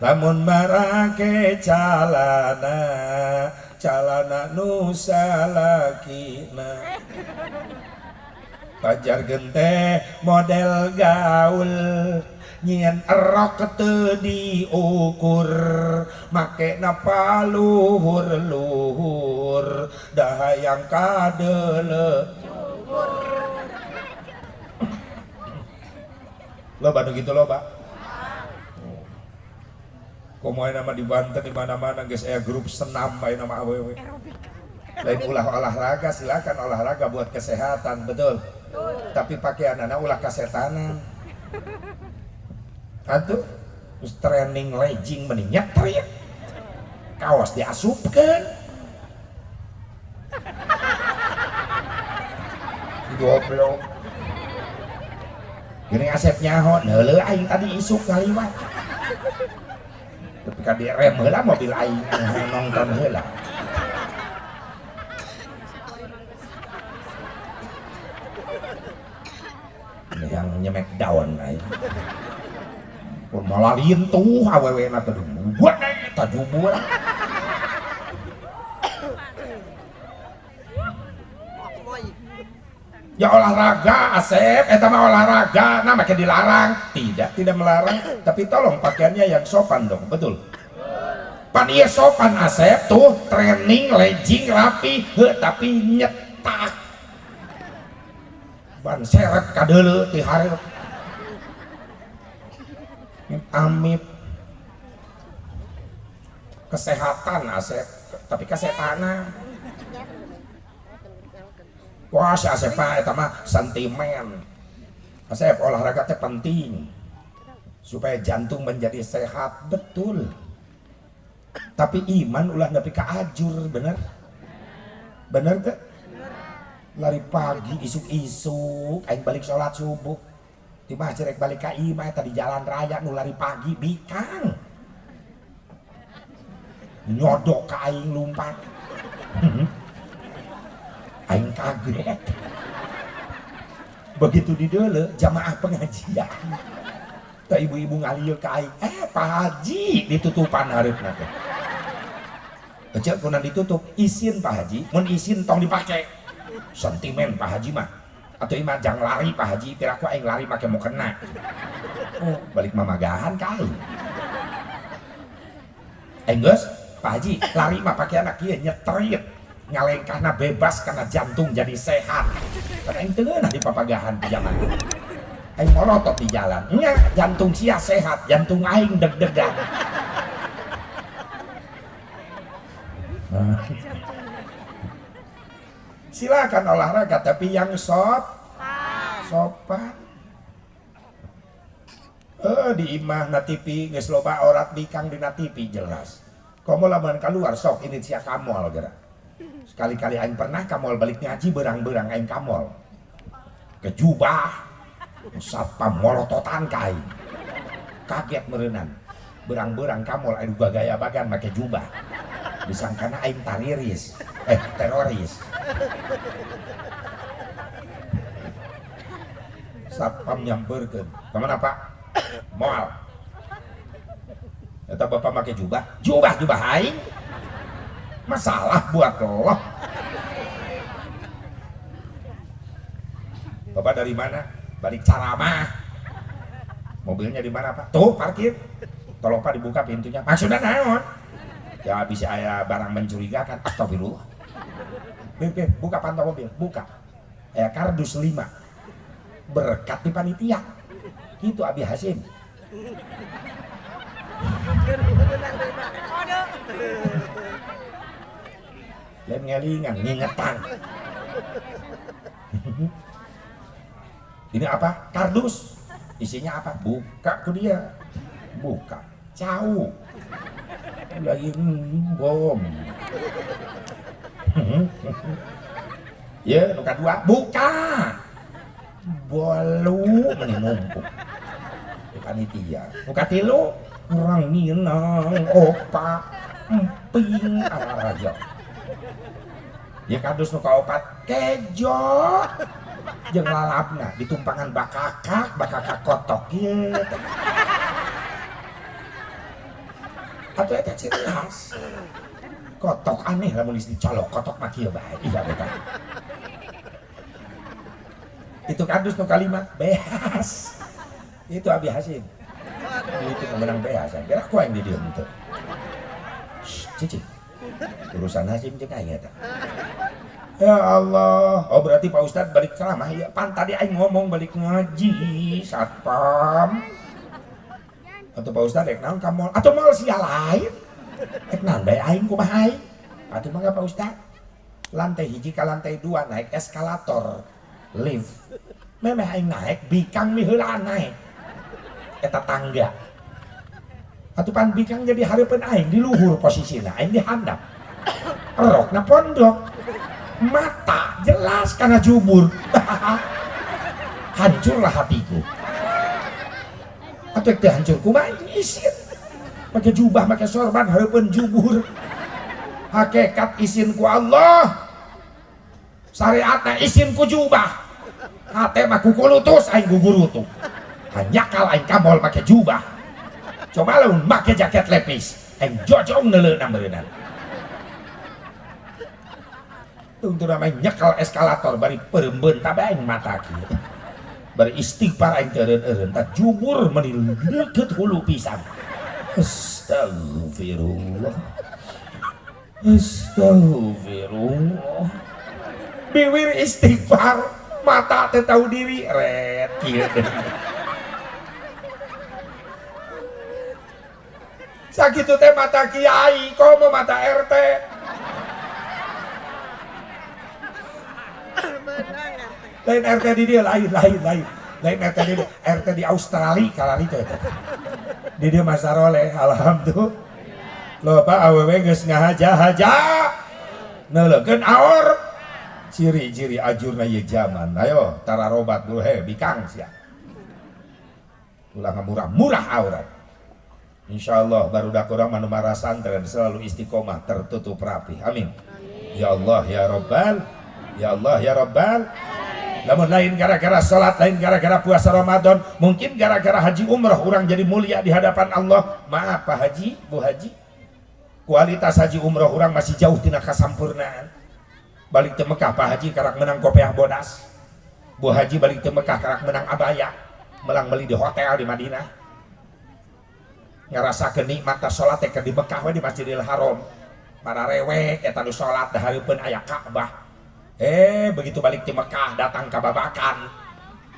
lamun marake calana calana nu salakina. Pajar gente model gaul nyieun erok teu diukur, make napa luhur-luhur dahayang kadeuleu. Loba nu kitu loba. Komo aya nama di Banten di mana-mana geus aya grup senam aya nama awewe. Lain ulah olahraga, silakan olahraga buat kesehatan, betul. Tapi pakaianana ulah kasetanan. Atuh terus training legging mending nyetrit. Kaos diasupkeun. Goblok. Geuning Asep nyaho, neuleuh aing tadi isuk kaliwat. Tapi ka direm heula mobil aing nonton heula. Yang nyemek daun aing. Pun malah lintuh awewe na teh buat eta jubur. Ya olahraga Asep, eta mah olahraga, nah make dilarang. Tidak, tidak melarang, tapi tolong pakaiannya yang sopan dong, betul. Pan ieu sopan Asep tuh training legging rapi, heuh tapi nyetak. Ban seret kadeuleu ti hareup. Amit kesehatan Asep, tapi kesehatanan. Wah si Asep mah eta mah sentimen. Asep olahraga teh penting supaya jantung menjadi sehat, betul. Tapi iman ulah nepi ka ajur, bener? Bener teh? Lari pagi isuk-isuk aing balik sholat subuh. Di masjid rek balik ka imah eta di jalan raya nu lari pagi bikang. Nyodok ka aing lumpat. Aing kaget. Begitu dideuleu jamaah pengajian. Tah ibu-ibu ngalieu ka aing, Pak Haji ditutupan hareupna teh. Ece kunan ditutup, isin Pak Haji, mun isin tong dipake. Sentimen Pak Haji mah. Atau imah jang lari Pak Haji, piraku aing lari make mau kena. Oh, balik mamagahan ka aing. Geus, Pak Haji, lari mah pake anak ieu nyetrit. Ngalengkahna bebas karena jantung jadi sehat. Karena aing teu ngeunah di papagahan di zaman. Aing molotot di jalan. Nya jantung sia sehat, jantung aing deg-degan. Nah. Silakan olahraga tapi yang sopan. Di imah na TV geus loba aurat bikang dina TV jelas. Komo lamun keluar sok ini sia kamol geura. Sekali-kali aing pernah kamol balik ngaji berang-berang aing kamol. Kejubah satpam molototan ka aing. Kaget meureunan. Berang-berang kamol aing gaya bagan make jubah. Disangkana aing tariris, teroris. Satpam nyamperkeun. Ka mana Pak? Moal. Eta bapak make jubah, jubah aing. Masalah buat lo. Bapak dari mana? Balik ceramah. Mobilnya di mana Pak? Tuh parkir. Tolong Pak dibuka pintunya. Maksudnya naon? Ya bisa aya barang mencurigakan. Astagfirullah. Beb, buka pantau mobil, buka. Aya kardus 5. Berkat di panitia. Gitu Abi Hasim. Lem ngelingan, ngingetan. Ini apa? Kardus. Isinya apa? Buka ke dia. Buka. Cau. Lagi bom. Ya, nuka 2. Buka. Bolu meni numpuk. Di panitia. Nuka 3. Orang minang opa emping ala raja. Ya kardus nuka 4 kejo. Jeung lalapna ditumpangan bakakak, bakakak kotok ieu. Atuh eta ciri khas. Kotok aneh lamun geus dicolok, kotok mah kieu bae. Iya eta. Itu kardus nu kalima behas. Itu Abi Hasim. Itu menang behas. Gerak ku aing di dieu henteu. Cici. Urusan Hasim jeung aing eta. Ya Allah. Oh berarti Pak Ustadz balik ceramah ya. Pan tadi aing ngomong balik ngaji satpam. Atau Pak Ustadz rek naon ka mall atau mall sia lain. Rek naon bae aing kumaha aing. Atuh mangga Pak Ustadz. Lantai 1 ka lantai 2 naik eskalator lift. Memeh aing naik bikang miheulaan naik. Eta tangga. Atuh pan bikang jadi hareupeun aing di luhur posisina aing di handap. Rokna pondok. Mata jelas karena jubur. Hancurlah hatiku. Atau teh hancur kumaha isin. Pakai jubah, pakai sorban, hareupeun jubur. Hakikat isin ku Allah. Syariatna isin ku jubah. Hate mah kukulutus aing gugurutu. Hanyakal aing kamol pakai jubah. Coba lamun make jaket lepis, aing jojong neuleuh meureunana. Tungtu namanya nyekel eskalator bari perembeun tabe aing mata kieu. Bari istighfar aing teu eureun-eureun tah jubur meuni leukeut hulu pisan. Astagfirullah. Astagfirullah. Biwir istighfar, mata teu tahu diri ret kieu. Sakitu teh mata kiai, komo mata RT. Lain RT di dia, lain. Lain RT di dia, RT di Australia kalari teh. Di dia masaroleh, alhamdulillah. Loba awewe geus ngahaja-haja. Neuleukeun aor. Ciri-ciri ajurna ieu zaman. Ayo tararobat dulu he bikang sia. Ulah ngamurah-murah aurat. Insyaallah barudak urang mah nu marasantren selalu istiqomah tertutup rapi. Amin. Ya Allah ya Rabbal. Ya Allah ya Rabbal. Namun lain gara-gara sholat, lain gara-gara puasa Ramadan, mungkin gara-gara haji umroh orang jadi mulia di hadapan Allah. Maaf Pak Haji, Bu Haji, kualitas haji umroh orang masih jauh tina kasampurnaan. Balik ke Mekah Pak Haji karak menang kopiah bodas, Bu Haji balik ke Mekah karak menang abaya, melang beli di hotel di Madinah. Ngerasa kenikmatan sholat teh di Mekah we di Masjidil Haram. Para rewek eta nu salat da hareupeun aya Ka'bah. Begitu balik ti Mekah datang ka Babakan.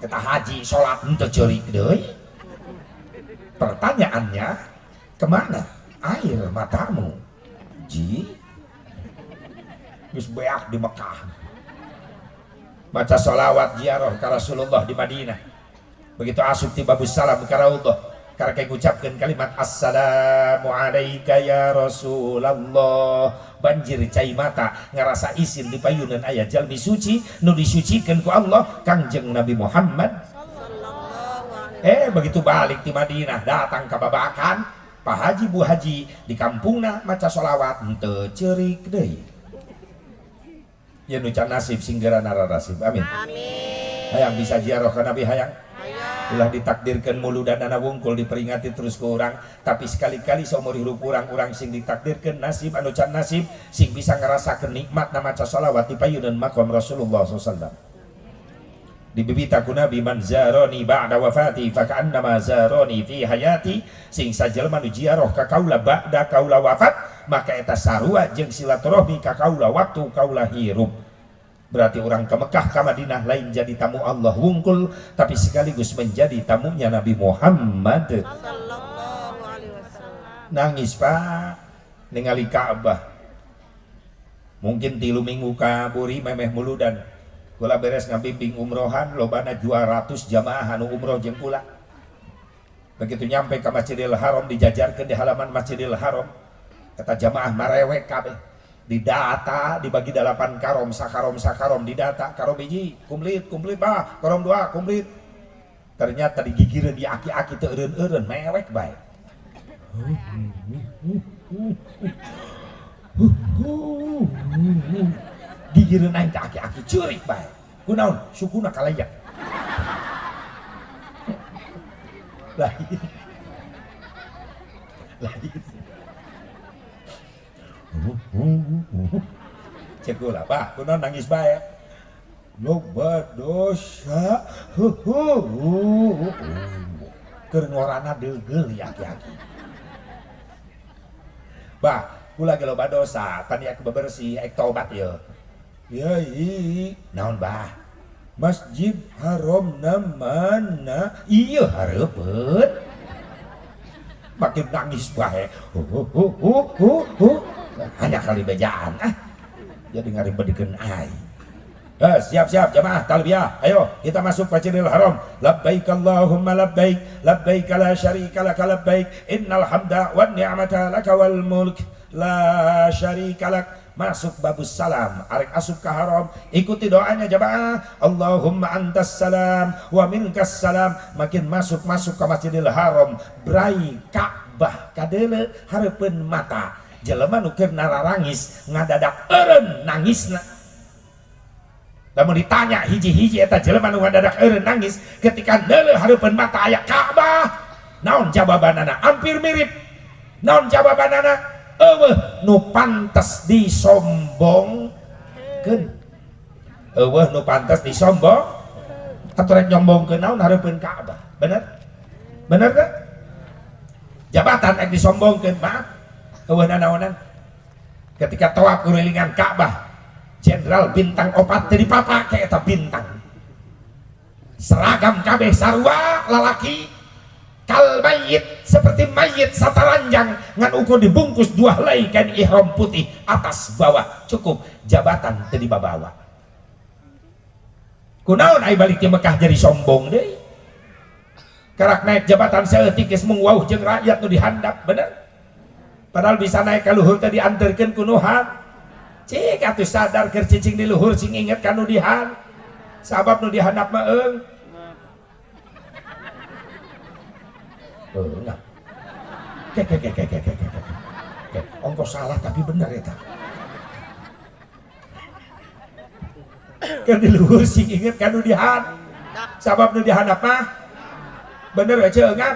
Eta haji salat henteu ceurik deui. Pertanyaannya, kemana air matamu? Ji? Geus beak di Mekah. Baca sholawat ziarah ka Rasulullah di Madinah. Begitu asup ti Babus Salam ka Raudhah, karek ngucapkeun kalimat assalamu alayka ya Rasulullah. Banjir cai mata ngarasa isin di payunan aya jalmi suci nu disucikeun ku Allah Kangjeng Nabi Muhammad. Begitu balik di Madinah datang ka Babakan, Pak Haji Bu Haji di kampungna maca sholawat henteu ceurik deui. Ya nu can nasib singgeran nasib. Amin. Amin. Hayang bisa ziarah ka Nabi hayang. Hayang. Ulah ditakdirkeun muludan ana wungkul diperingati terus ku urang, tapi sekali-kali seumur hirup urang sing ditakdirkeun nasib anu can nasib sing bisa ngarasakeun nikmatna maca sholawat di payunan maqam Rasulullah sallallahu alaihi wasallam. Dibibita ku Nabi man zaroni ba'da wafati faka'annama zaroni fi hayati, sing sajelma nu ziarah ka kaula ba'da kaula wafat maka eta sarua jeung silaturahmi ka kaula waktu kaula hirup. Berarti orang ke Mekah ka Madinah lain jadi tamu Allah wungkul, tapi sekaligus menjadi tamunya Nabi Muhammad sallallahu alaihi wasallam. Nangis Pak ningali Ka'bah. Mungkin 3 minggu kaburi memeh muludan. Kula beres ngabimbing umrohan lobana 200 jamaah anu umroh jeung kula. Begitu nyampe ke Masjidil Haram dijajarkeun di halaman Masjidil Haram. Kata jamaah marewek kabeh. Didata dibagi 8 karom, sakarom sakarom didata, karom hiji komplit komplit bah, karom 2 komplit. Ternyata digigireun di aki-aki teu eureun-eureun mewek bae. Gigireun aing teh aki-aki ceurik bae. Kunaon? Sukuna kalayak. Lain. Lain. Cek kula, bah, kunaon nangis bae. Loba dosa. Keur ngorana deugel ya aki-aki. Bah, kula ge loba dosa, tadi aku bebersih, ek tobat ye. Yai, naon bah? Masjid Haram na mana? Iya hareupeun. Makin nangis bae. Hanya kali bejaan ah. Jadi ngaribedikeun aing. Siap-siap jamaah talbiyah. Ayo kita masuk Masjidil Haram. Labbaik Allahumma labbaik, labbaik la syarika lak labbaik, innal hamda wan ni'mata lak wal mulk la syarika lak. Masuk Babus Salam, arek asup ke haram, ikuti doanya jamaah. Allahumma antas salam wa minkas salam. Makin masuk-masuk ke Masjidil Haram, brai Ka'bah kadeule hareupeun mata. Jelema nu keur nararangis ngadadak eureun nangisna. Lamun ditanya hiji-hiji eta jelema nu ngadadak eureun nangis ketika deuleu hareupeun mata aya Ka'bah, naon jawabanana? Hampir mirip. Naon jawabanana? Eueuh nu pantes disombongkeun. Eueuh nu pantes disombong. Atuh rek nyombongkeun naon hareupeun Ka'bah. Bener? Bener teh? Jabatan rek disombongkeun, maaf. Eueuh nanaonan. Ketika tawaf kurilingan Ka'bah, jenderal bintang 4 teu dipapake eta bintang. Seragam kabeh sarua lalaki kal mayit, seperti mayit sataranjang ngan ukur dibungkus 2 helai kain ihram putih atas bawah, cukup jabatan teu dibabawa. Kunaon ai balik ti Mekah jadi sombong deui? Karak naik jabatan saeutik geus mung wauh jeung rakyat nu dihandap, bener? Padahal bisa naik ka luhur teh dianterkeun ku nu han. Cik atuh sadar keur cicing di luhur sing inget ka nu dihan. Sabab nu dihandap mah eung. Enggak. Ke. Ongkos salah tapi bener eta. Keur di luhur sing inget ka nu dihan. Sabab nu dihandap mah bener we ceungap.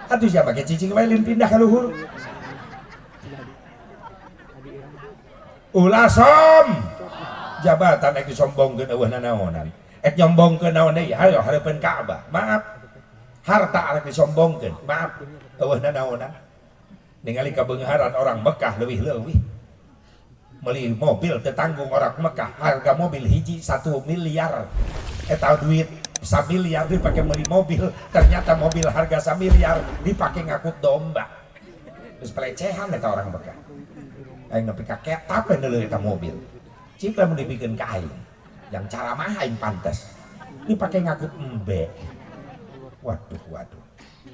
Atuh sia make cicing wae lin pindah ka luhur. Ulah som. Jabatan ek disombongkeun eueuh nanaonan. Ek nyombongkeun naon deui? Hayo hareupeun Ka'bah. Maaf. Harta arek disombongkeun, maaf, eueuh nanaonan. Ningali kabeungharan orang Mekah leuwih-leuwih. Beli mobil tetanggung orang Mekah, harga mobil hiji 1 miliar. Eta duit 1 miliar dipakai beli mobil, ternyata mobil harga 1 miliar dipakai ngakut domba. Terus pelecehan eta orang Mekah. Aing nepi ka ketap we eta mobil. Cik lamun dibikeun ka aing. Yang cara mah aing pantes. Dipakai ngakut embe. Waduh waduh.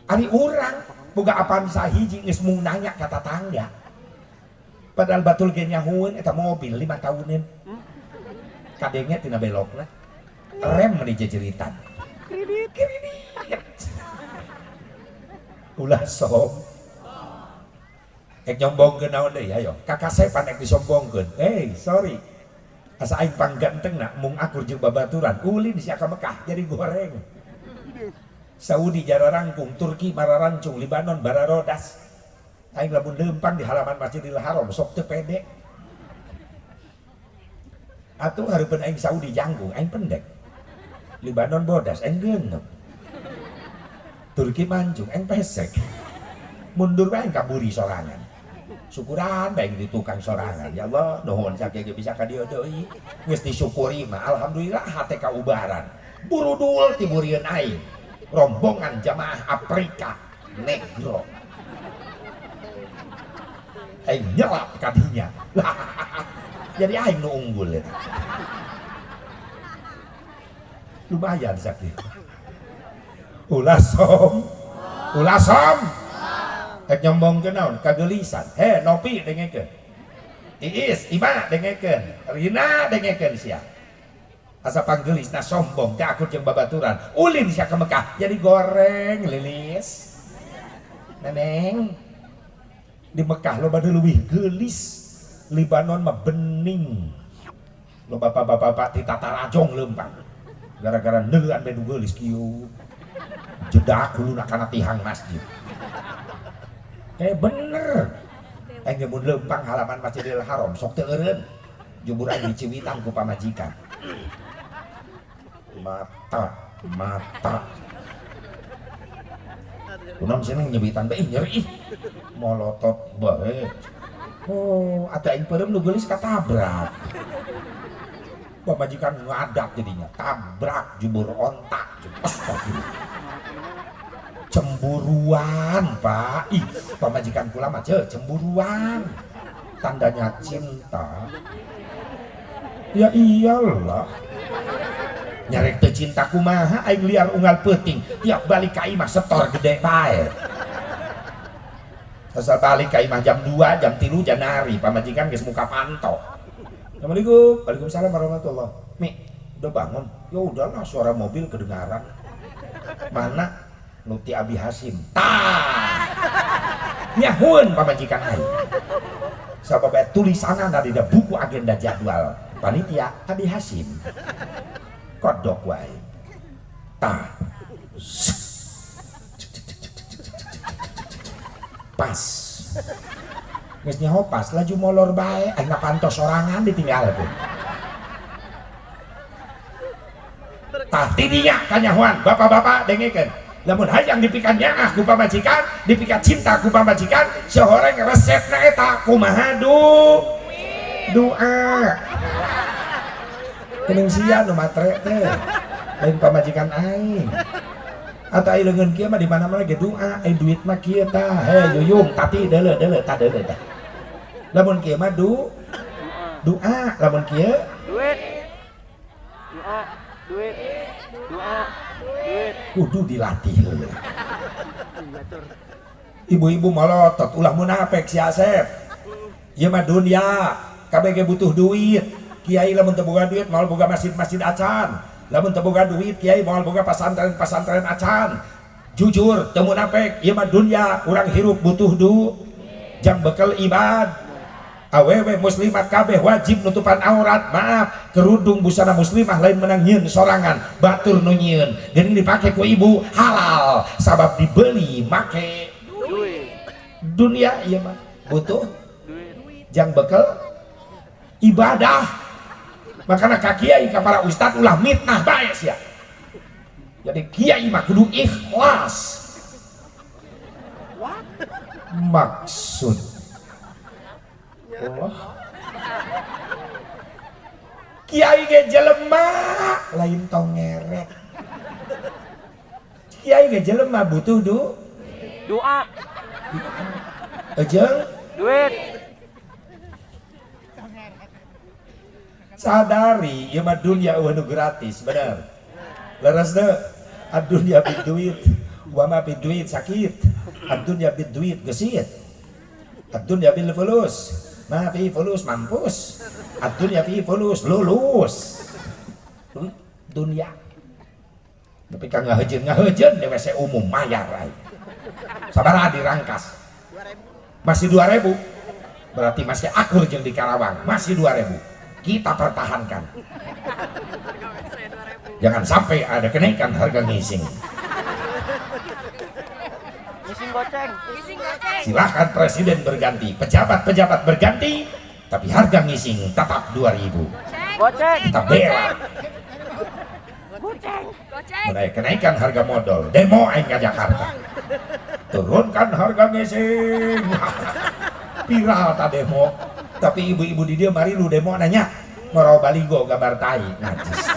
Ari urang boga Avanza hiji geus mung nanya ka tatangga. Padahal batul ge nyahueun eta mobil 5 tahunan. Kadenge tina belokna. Rem di jejeritan. Kredit. Kredit. Ulah som. Ek nyombongkeun naon deui ayo. Kakasepan ek disombongkeun. Hey, sorry. Asa aing panggantengna mung akur jeung babaturan. Ulin sia ka Mekah jadi goreng. Saudi jararangkung, Turki mararancung, Libanon bararodas. Aing lamun leumpang di halaman Masjidil Haram sok teu pede. Atuh hareupeun aing Saudi jangkung, aing pendek. Libanon bodas, aing geuneup. Turki mancung, aing pesek. Mundur bae aing kaburi sorangan. Syukuran bae di tukang sorangan. Ya Allah, nuhun sakieu ge bisa ka dieu deui. Geus disyukuri mah alhamdulillah hate kaubaran. Burudul tiburieun aing. Rombongan jamaah Afrika negro. Aing nyelap kadinya. Jadi aing nu unggul eta. Lumayan sakit. Ulah som. Ulah som. Ek nyombongkeun naon? Kageulisan. He, Nopi dengekeun. Iis, Ima dengekeun. Rina dengekeun sia. Asa panggeulisna sombong teh akur jeung babaturan. Ulin sia ka Mekah jadi goreng lilis. Neneng. Di Mekah loba leuwih geulis. Libanon mah bening. Loba bapak-bapak ti tatarajong leumpang. Gara-gara neuan bedu geulis kieu. Jedak huluna kana tihang masjid. Bener. Aing mun leumpang halaman Masjidil Haram sok teu eureun. Jubur aing diciwitan ku pamajikan. Mata, mata. Kunaon cenah nyebitan bae nyeri. Molotot bae. Oh, atuh aing peureum nu geulis katabrak. Pamajikan ngadak jadinya, tabrak jubur ontak. Astagfirullah. Cemburuan, Pak. Ih, pamajikan kula mah cemburuan. Tandanya cinta. Ya iyalah. Nyarek teu cinta kumaha aing liar unggal peuting, tiap balik ka imah setor gede bae. Asal balik ka imah jam 2, jam 3 janari, pamajikan geus muka panto. Assalamualaikum. Waalaikumsalam warahmatullah. Mi, udah bangun? Ya udahlah, suara mobil kedengaran. Mana Nuti Abi Hasim? Tah. Nyahueun pamajikan aing. Sabab tulisanana di buku agenda jadwal panitia Abi Hasim. Kodok wae. Tah. Pas. Geus nyaho pas laju molor bae aing pantos sorangan ditinggalkeun. Tah tidinya kanyahoan bapak-bapak dengekeun. Lamun hayang dipikan nyaah ku pamajikan, dipikan cinta ku pamajikan, sehoreng resepna eta kumaha doa. Kening sia nu matre teh. Lain pamajikan aing. Atau ai leungeun kieu mah di mana-mana ge doa, ai duit mah kieu tah. He yuyung tati deuleu deuleu tah deuleu tah. Lamun kieu mah doa, lamun kieu duit. Doa, duit. Doa, duit. Kudu dilatih heula. Ibu-ibu molotot ulah munafik si Asep. Ieu mah dunya, kabeh ge butuh duit. Kiai lamun teu boga duit moal boga masjid-masjid acan. Lamun teu boga duit kiai moal boga pasantren-pasantren acan. Jujur teu munafik, ieu mah dunya, urang hirup butuh du. Jang bekel ibad. Awewe muslimat kabeh wajib nutupan aurat. Maaf, kerudung busana muslimah lain menang nyieun sorangan, batur nu nyieun. Geuning dipake ku ibu halal sabab dibeli make duit. Dunia ieu mah butuh duit. Jang bekel ibadah. Makanya ka kiai ka para ustad ulah mitnah bae sia. Jadi kiai mah kudu ikhlas. Maksud Allah. Kiai ge jelema lain tong ngerek. Kiai ge jelema butuh doa. Ejeng duit. Sadari ieu mah dunya eueuh nu gratis, bener. Leres teu? Ad-dunya bid duit, wa ma bid duit sakit. Ad-dunya bid duit gesit. Ad-dunya bil fulus, ma fi fulus mampus. Ad-dunya fi fulus lulus. Dunia. Tapi kan ngahejeun di WC umum mayar aing. Sabaraha dirangkas? Masih 2000. Berarti masih akur jeung di Karawang, masih 2000. Kita pertahankan. Jangan sampai ada kenaikan harga ngising. Ngising goceng. Silahkan presiden berganti, pejabat-pejabat berganti, tapi harga ngising tetap 2000. Goceng. Kita bela. Goceng. Mulai kenaikan harga modal, demo aing ke Jakarta. Turunkan harga ngising. Viral ta demo. Tapi ibu-ibu di dia mari lu demo nanya, ngorau baligo gambar tai, najis.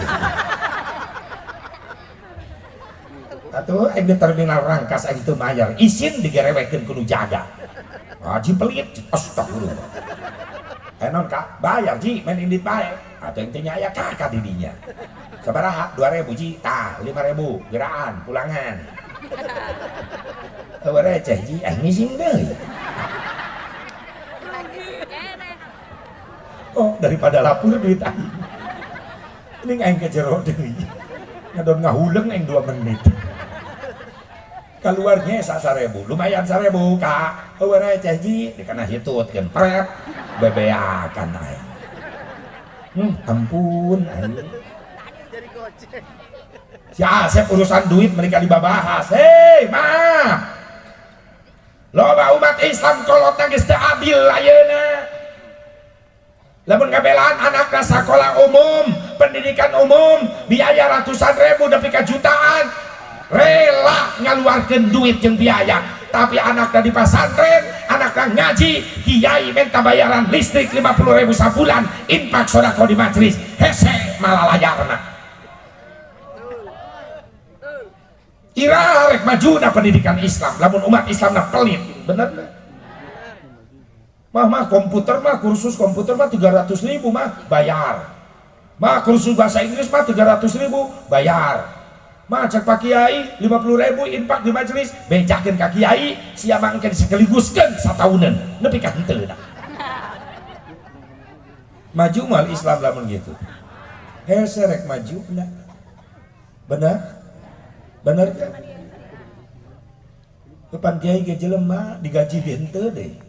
Atuh aing di terminal Rangkas aing teu mayar, isin digerewekeun kudu jaga. Haji pelit, astagfirullah. Enon kak, bayar ji, main indit bae. Atuh yang teh aya kakak di dinya. Sabaraha? 2000 ji, tah 5000 geraan pulangan. Eueuh receh ji, aing ngising deui. Oh, daripada lapur duit aing. Ini aing ke jero deui. Ngadon ngahuleng aing 2 menit. Keluarnya 1.000, lumayan 1.000 kak. Eueuh receh ji, dikena hitutkeun pret, bebeakan aing. Ampun aing. Si Asep urusan duit mereka dibabahas. Hei, maaf. Loba umat Islam kolotna geus teu adil ayeuna. Lamun ngabelaan anakna sakola umum, pendidikan umum, biaya ratusan ribu nepi ka jutaan, rela ngaluarkeun duit jeung biaya. Tapi anakna di pasantren, anakna ngaji, kiai minta bayaran listrik 50.000 sabulan, infak sodako di majelis, hese malalayarna. Ira rek majuna pendidikan Islam, lamun umat Islamna pelit, bener teh? Mah mah komputer mah kursus komputer mah 300.000 mah bayar. Mah kursus bahasa Inggris mah 300.000 bayar. Mah cek Pak Kiai 50.000 infak di majelis, bejakeun ka kiai sia mah engke sekaliguskeun satauneun nepi ka henteu. Maju moal Islam lamun gitu. Hese rek maju na. Bener? Bener kan? Depan kiai ge jelema digaji ge henteu deui.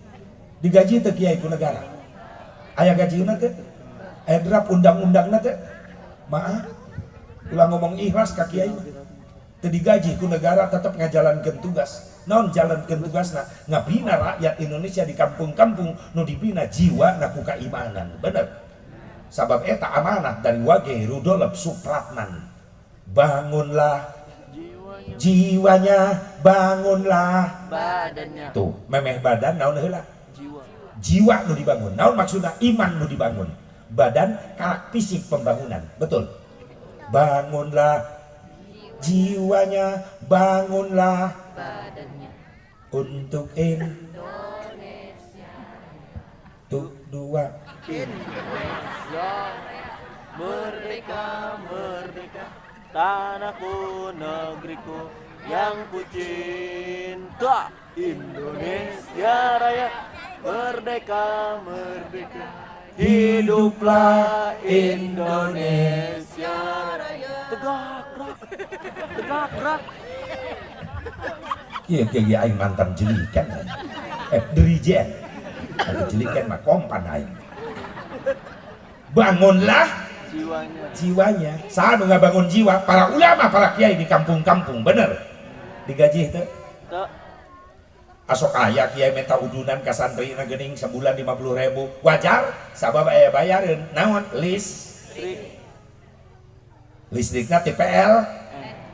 Digaji teu kiai ku negara. Aya gajina teh? Aya draft undang-undangna teh? Maaf. Ulah ngomong ikhlas ka kiai mah. Teu digaji ku negara tetep ngajalankeun tugas. Naon jalankeun tugasna? Ngabina rakyat Indonesia di kampung-kampung nu dibina jiwa na ku keimanan. Bener. Sabab eta amanah dari Wage Rudolf Supratman. Bangunlah jiwanya, bangunlah badannya. Tuh, memeh badan naon heula? Jiwa nu dibangun. Naon maksudna? Iman nu dibangun. Badan karak fisik pembangunan. Betul. Bangunlah jiwanya, bangunlah badannya untuk Indonesia. Tuh dua Indonesia merdeka, merdeka, tanahku negeriku yang ku cinta. Indonesia Raya, merdeka, merdeka, hiduplah Indonesia Raya. Tegak gerak, tegak gerak. Kieu kieu aing mantan jelikan. Dirijen. Atuh jelikan mah kompan aing. Bangunlah jiwanya. Jiwanya. Saha nu ngabangun jiwa? Para ulama, para kiai di kampung-kampung, bener. Digaji teu? Teu. Asok aya kiai minta udunan ka santrina geuning sebulan 50.000. Wajar, sabab aya bayareun. Naon? Listrik. Listrikna TPL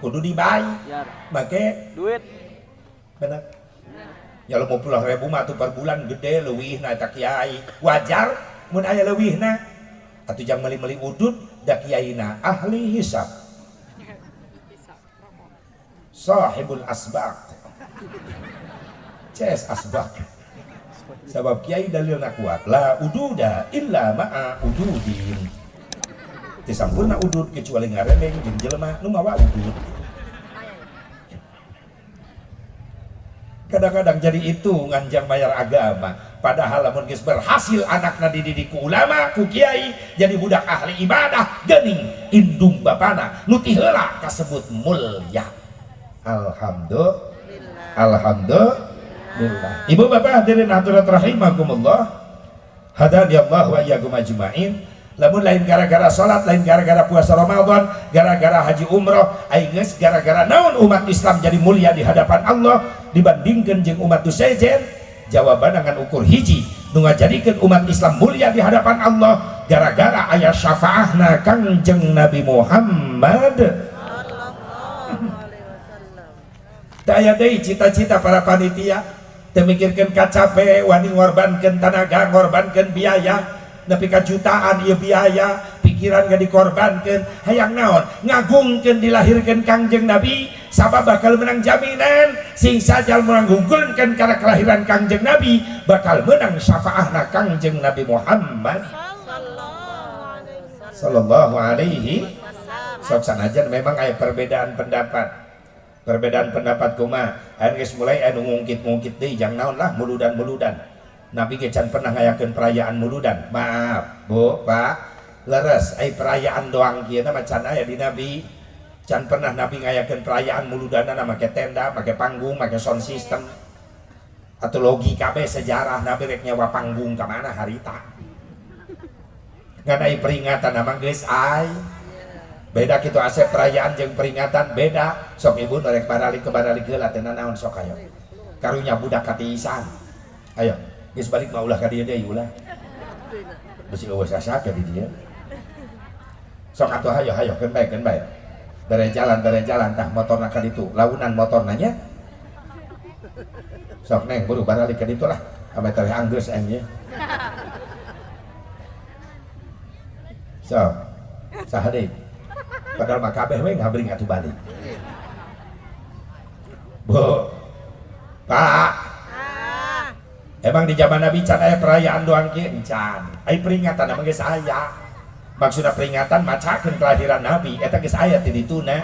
kudu dibayar. Make duit. Bener. Ya 50.000 mah atuh per bulan gede leuwih na eta kiai. Wajar Mun aya leuwihna atuh jang meuli-meuli udud da kiaina ahli hisab. Sahibul asbaq. CS asbaq. Sabab kiai dalilna kuat, la ududa illa ma'a ududin. Teu sampurna udud kecuali ngaremeng jeung jelema nu mawa udud. Kadang-kadang jadi itu nganjang bayar agama, padahal lamun geus berhasil anakna dididik ku ulama, ku kiai, jadi budak ahli ibadah, geuning indung bapana nu ti heula kasebut mulya. Alhamdulillah. Alhamdulillah. Ibu bapak hadirin hadirat rahimakumullah. Hadani Allah wa iyyakum ajmain. Lamun lain gara-gara salat, lain gara-gara puasa Ramadan, gara-gara haji umroh, aing geus gara-gara naon umat Islam jadi mulia di hadapan Allah dibandingkan jeung umat nu sejen? Jawaban ngan ukur hiji nu ngajadikeun umat Islam mulia di hadapan Allah gara-gara aya syafaahna Kangjeng Nabi Muhammad. Daya deui cita-cita para panitia teu mikirkeun kacape, wani ngorbankeun tanaga, ngorbankeun biaya nepi ka jutaan ieu biaya, pikiran gak dikorbankeun, hayang naon ngagungkeun dilahirkeun Kangjeng Nabi sabab bakal menang jaminan sing sajal menggugulkeun kana kelahiran Kangjeng Nabi bakal menang syafaahna Kangjeng Nabi Muhammad sallallahu alaihi wasallam. Sanajan memang aya perbedaan pendapat. Perbedaan pendapat kumaha anu geus mulai anu ngungkit-ngungkit deui jang naon lah muludan-muludan. Nabi ge can pernah ngayakeun perayaan muludan. Maaf, Bu, Pak. Leres ai perayaan doang kieu mah can aya di Nabi. Can pernah Nabi ngayakeun perayaan muludanna make tenda, make panggung, make sound system. Atau logika be sejarah Nabi rek nyewa panggung ka mana harita. Ngan ai peringatan mah geus ai. Beda kitu asep perayaan jeung peringatan beda. Sok ibu rek baralik ke baralik heula teh nanaon sok ayo. Karunya budak katiisan. Ayo, geus balik mah ulah ka dieu deui ulah. Bisi eueuh sasake di dieu. Sok atuh hayo hayo keun bae keun bae. Bere jalan tah motorna ka ditu, launan motorna nya. Sok neng buru baralik ka ditu lah. Ame teh anggeus aing ye. Sok saha deui? Padahal mah kabeh we ngabring atuh balik. Bu, Pak. Emang di zaman Nabi can aya perayaan doang kieu encan. Ai peringatan mah geus aya. Maksudna peringatan macakeun kelahiran Nabi eta geus aya ti dituna.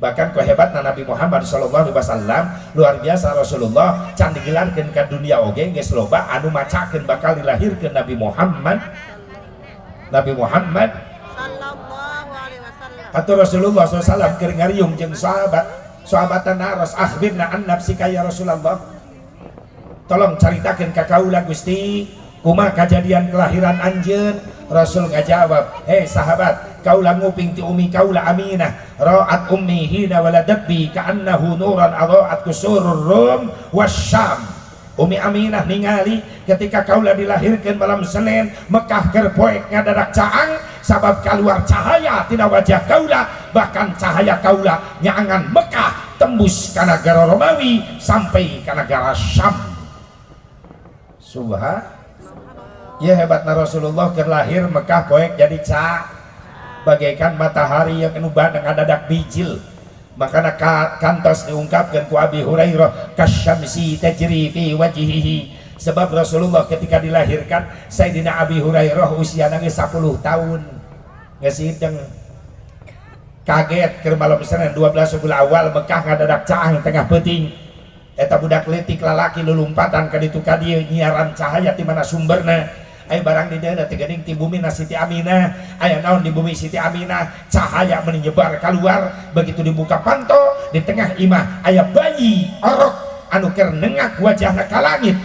Bahkan kehebatna Nabi Muhammad sallallahu alaihi wasallam luar biasa. Rasulullah can digelarkeun ka dunia oge geus loba anu macakeun bakal dilahirkeun Nabi Muhammad. Nabi Muhammad atau Rasulullah SAW keur ngariung jeung sahabat, sahabatan naros akhbirna an nafsika ya Rasulullah, tolong caritakeun ka kaula Gusti kumaha kajadian kelahiran anjeun. Rasul ngajawab, hei sahabat, kaula nguping ti umi kaula Aminah, ra'at ummi hina waladat bi ka'annahu nuran adaat kusurur rum wasyam. Umi Aminah ningali ketika kaula dilahirkan malam Senin, Mekah keur poek ngadadak caang sabab keluar cahaya tina wajah kaula, bahkan cahaya kaula nyaangan Mekah tembus ka nagara Romawi sampai ka nagara Syam. Subhan ya hebatna Rasulullah keur lahir Mekah poek jadi ca bagaikan matahari yang anu bandeng ngadadak bijil. Makana kantos diungkapkan ku Abi Hurairah kasyamsi tajri fi wajhihi. Sebab Rasulullah ketika dilahirkan Sayyidina Abi Hurairah usiana geus 10 tahun. Geus hideng. Kaget keur malam Senin 12 Rabiul Awal Mekah ngadadak caang tengah peuting. Eta budak leutik lalaki lulumpatan ka ditu ka dieu nyiaran cahaya ti mana sumberna. Aya barang di dieu teh geuning ti bumi na Siti Aminah, aya naon di bumi Siti Aminah, cahaya menyebar keluar. Begitu dibuka panto di tengah imah aya bayi orok anu keur nengak wajahna ka langit.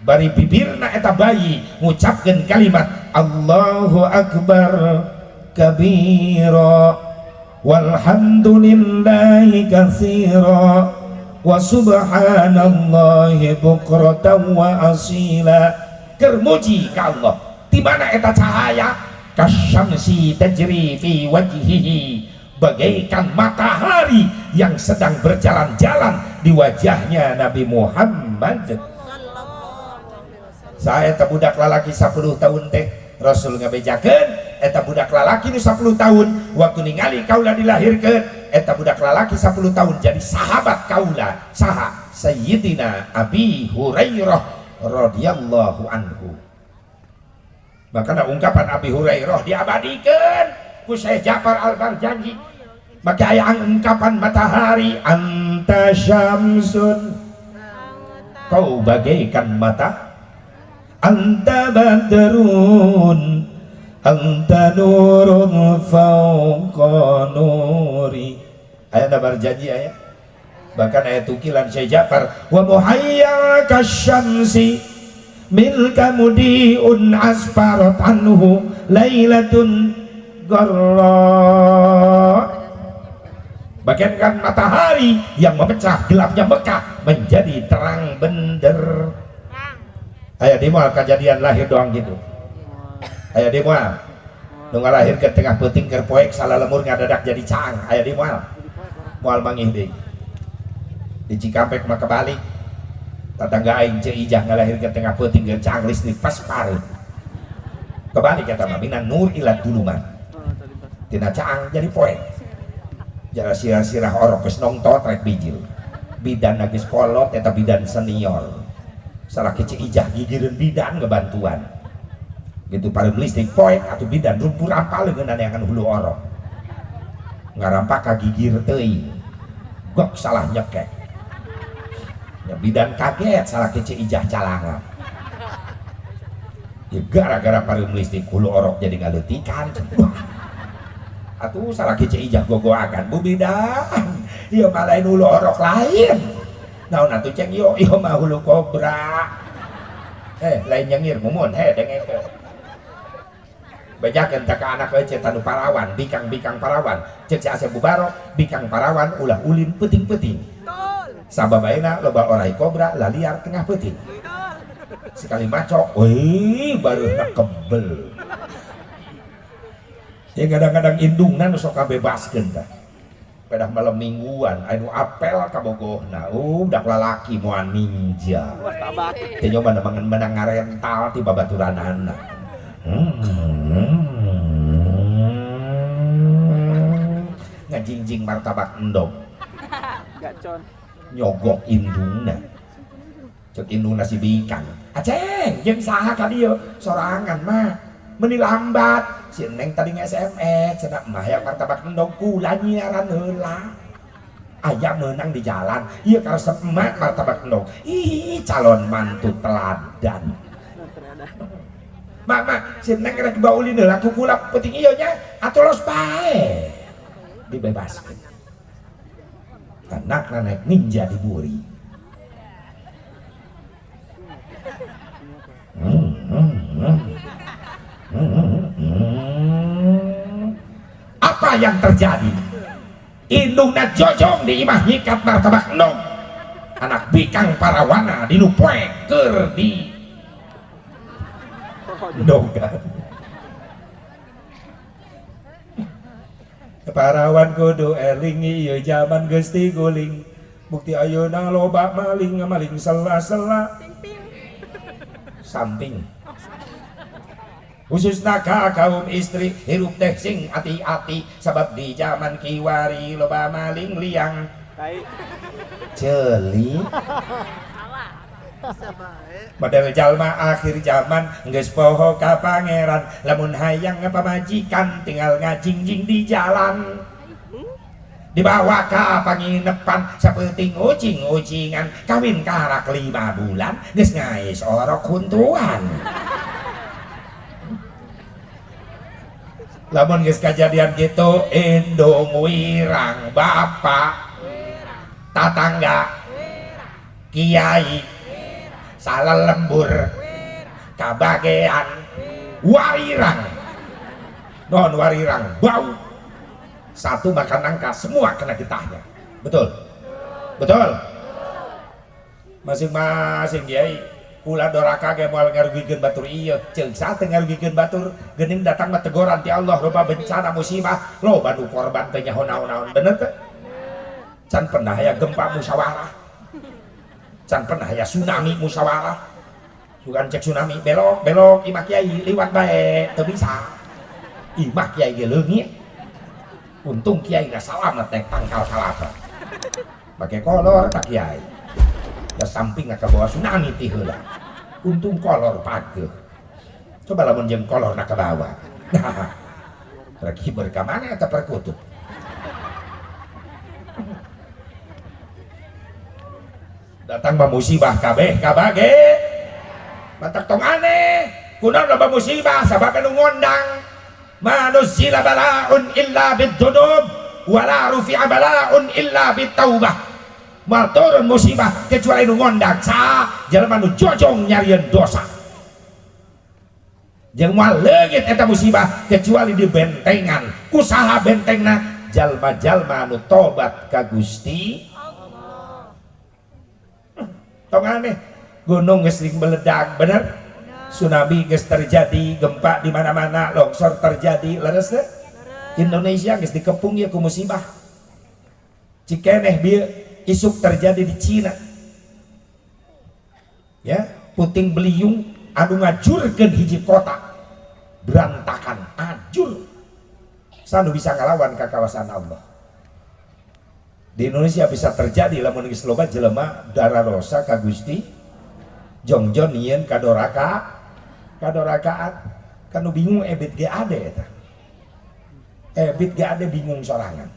Bari bibirna eta bayi ngucapkeun kalimat Allahu akbar kabira walhamdulillahi katsira wa subhanallahi bukratan wa asila. Keur muji ka Allah. Di mana eta cahaya? Kasyamsi tajri fi wajhihi, bagaikan matahari yang sedang berjalan-jalan di wajahnya Nabi Muhammad. Saya budak lalaki 10 tahun teh Rasul ngabejakeun eta budak lalaki nu 10 tahun waktu ningali kaula dilahirkeun eta budak lalaki 10 tahun jadi sahabat kaula saha Sayyidina Abi Hurairah radhiyallahu anhu. Makana ungkapan Abi Hurairah diabadikeun ku Syekh Ja'far Al-Barjanji. Maka aya ungkapan matahari anta syamsun, kau bagaikan mata, anta badrun, anta nurun fauqa nuri. Aya Barjanji aya. Bahkan ayat tukilan Syekh Ja'far wa muhayya kasyamsi milka mudiun asfarat anhu lailatun garra. Bagaikan matahari yang memecah gelapnya Mekah menjadi terang bender. Aya di moal kejadian lahir doang gitu. Aya di moal nu ngalahir ke tengah peuting keur poek salah lemur ngadadak jadi caang. Aya di moal. Moal mangih deui. Di Cikampek mah kebalik. Tetangga aing Ceu Ijah ngalahir ke tengah peuting keur caang listrik pas pareut. Kebalik eta mah minan nur ila duluman. Tina caang jadi poek. Jara sirah-sirah orok geus nongtot rek bijil. Bidan geus kolot eta bidan senior. Salah Ceu Ijah gigireun bidan ngebantuan. Gitu pareum listrik poek atuh bidan rumpur ampal leungeun aneangan hulu orok. Ngarampak ka gigir teuing. Gok salah nyekek. Ya bidan kaget salah Ceu Ijah calangan. Ya gara-gara pareum listrik hulu orok jadi ngaleutikan. Atuh salah Ceu Ijah gogoakan bu bidan. Ieu mah lain hulu orok lain. Naon atuh ceng yo ieu mah hulu kobra. Lain nyengir mumun he dengekeun. Bejakeun ka anak ece tanu parawan, bikang-bikang parawan. Ceuk si Asep Bubarok, bikang parawan ulah ulin peuting-peuting. Sabab ayeuna loba orai kobra laliar tengah peuting. Sekali macok, wih baruhna kebel. Ya kadang-kadang indungna nu sok kabebaskeun tah. Pedah malam mingguan anu apel kabogohna, dak lalaki moal ninja. Teh nyoba menang ngarental ti babaturanana. Ngajingjing martabak endog. Gacon. Nyogok indungna. Cek indungna si bikang. Aceng, jeung saha ka dieu? Sorangan mah. Meni lambat. Si Neng tadi nge-SMS, cenah mah hayang martabak endog kula nyiaran heula. Aya meunang di jalan, ieu karesep emak martabak endog. Ih, calon mantu teladan. Mak, mak, si Neng rek baulin heula ku kula peuting ieu nya, atuh los bae. Dibebaskeun. Anakna naik ninja di buri. Apa yang terjadi? Indungna jojong di imah nyikat martabak endog. Anak bikang parawana di nu poek keur di endogan. Parawan kudu eling ieu jaman geus diguling. Bukti ayeuna loba maling maling sela-sela samping. Khususna ka kaum istri hirup teh sing ati-ati sabab di zaman kiwari loba maling liang ceuli. Model jalma akhir zaman geus poho ka pangeran, lamun hayang pamajikan tinggal ngajingjing di jalan. Dibawa ka panginepan sapeuting ucing-ucingan, kawin karak 5 bulan geus ngais orok huntuan. Lamun geus kajadian kitu indung wirang bapak tatangga kiai salah lembur kabagean warirang non warirang bau satu makan nangka semua kena getahnya. Betul betul masing-masing kiai kula doraka ge moal ngarugikeun batur ieu ceuk saha teu ngarugikeun batur geuning datang mah teguran ti Allah loba bencana musibah loba nu korban teh nyaho naon-naon bener teh. Can pernah aya gempa musyawarah, can pernah aya tsunami musyawarah, Bukan cek tsunami, belok belok imah kiai liwat bae, teu bisa. Imah kiai ge leungit. Untung kiai nggak salamet naik tangkal kalapa. Pakai kolor tak kiai. Da samping ka bawa tsunami ti heula. Untung kolor pageuh. Coba lamun jeung kolor na ka bawah. Nah, rek hiber ka mana eta perkutut? Datang mah musibah kabeh kabage. Matak tong aneh, kunaon loba musibah sabab anu ngondang. Manuzila bala'un illa bid-dzunub wala rufi'a bala'un illa bit-taubah. Moal turun musibah kecuali nu ngondang sa jelema nu jojong nyarieun dosa. Jeung moal leungit eta musibah kecuali di bentengan. Kusaha bentengna? Jalma-jalma anu tobat ka Gusti Allah. Tong aneh, gunung geus sering meledak, bener? Tsunami geus terjadi, gempa di mana-mana, longsor terjadi, leres teh? Indonesia geus dikepung ya ku musibah. Cikeneh bieu isuk terjadi di Cina. Ya, puting beliung anu ngajurkeun hiji kota. Berantakan, ajur. Sanu bisa ngalawan ka kawasan Allah. Di Indonesia bisa terjadi lamun geus loba jelema darah rosa ka Gusti jongjon nyieun kadoraka kadorakaan kanu bingung ebit ge ade eta. Ebit ge ade bingung sorangan.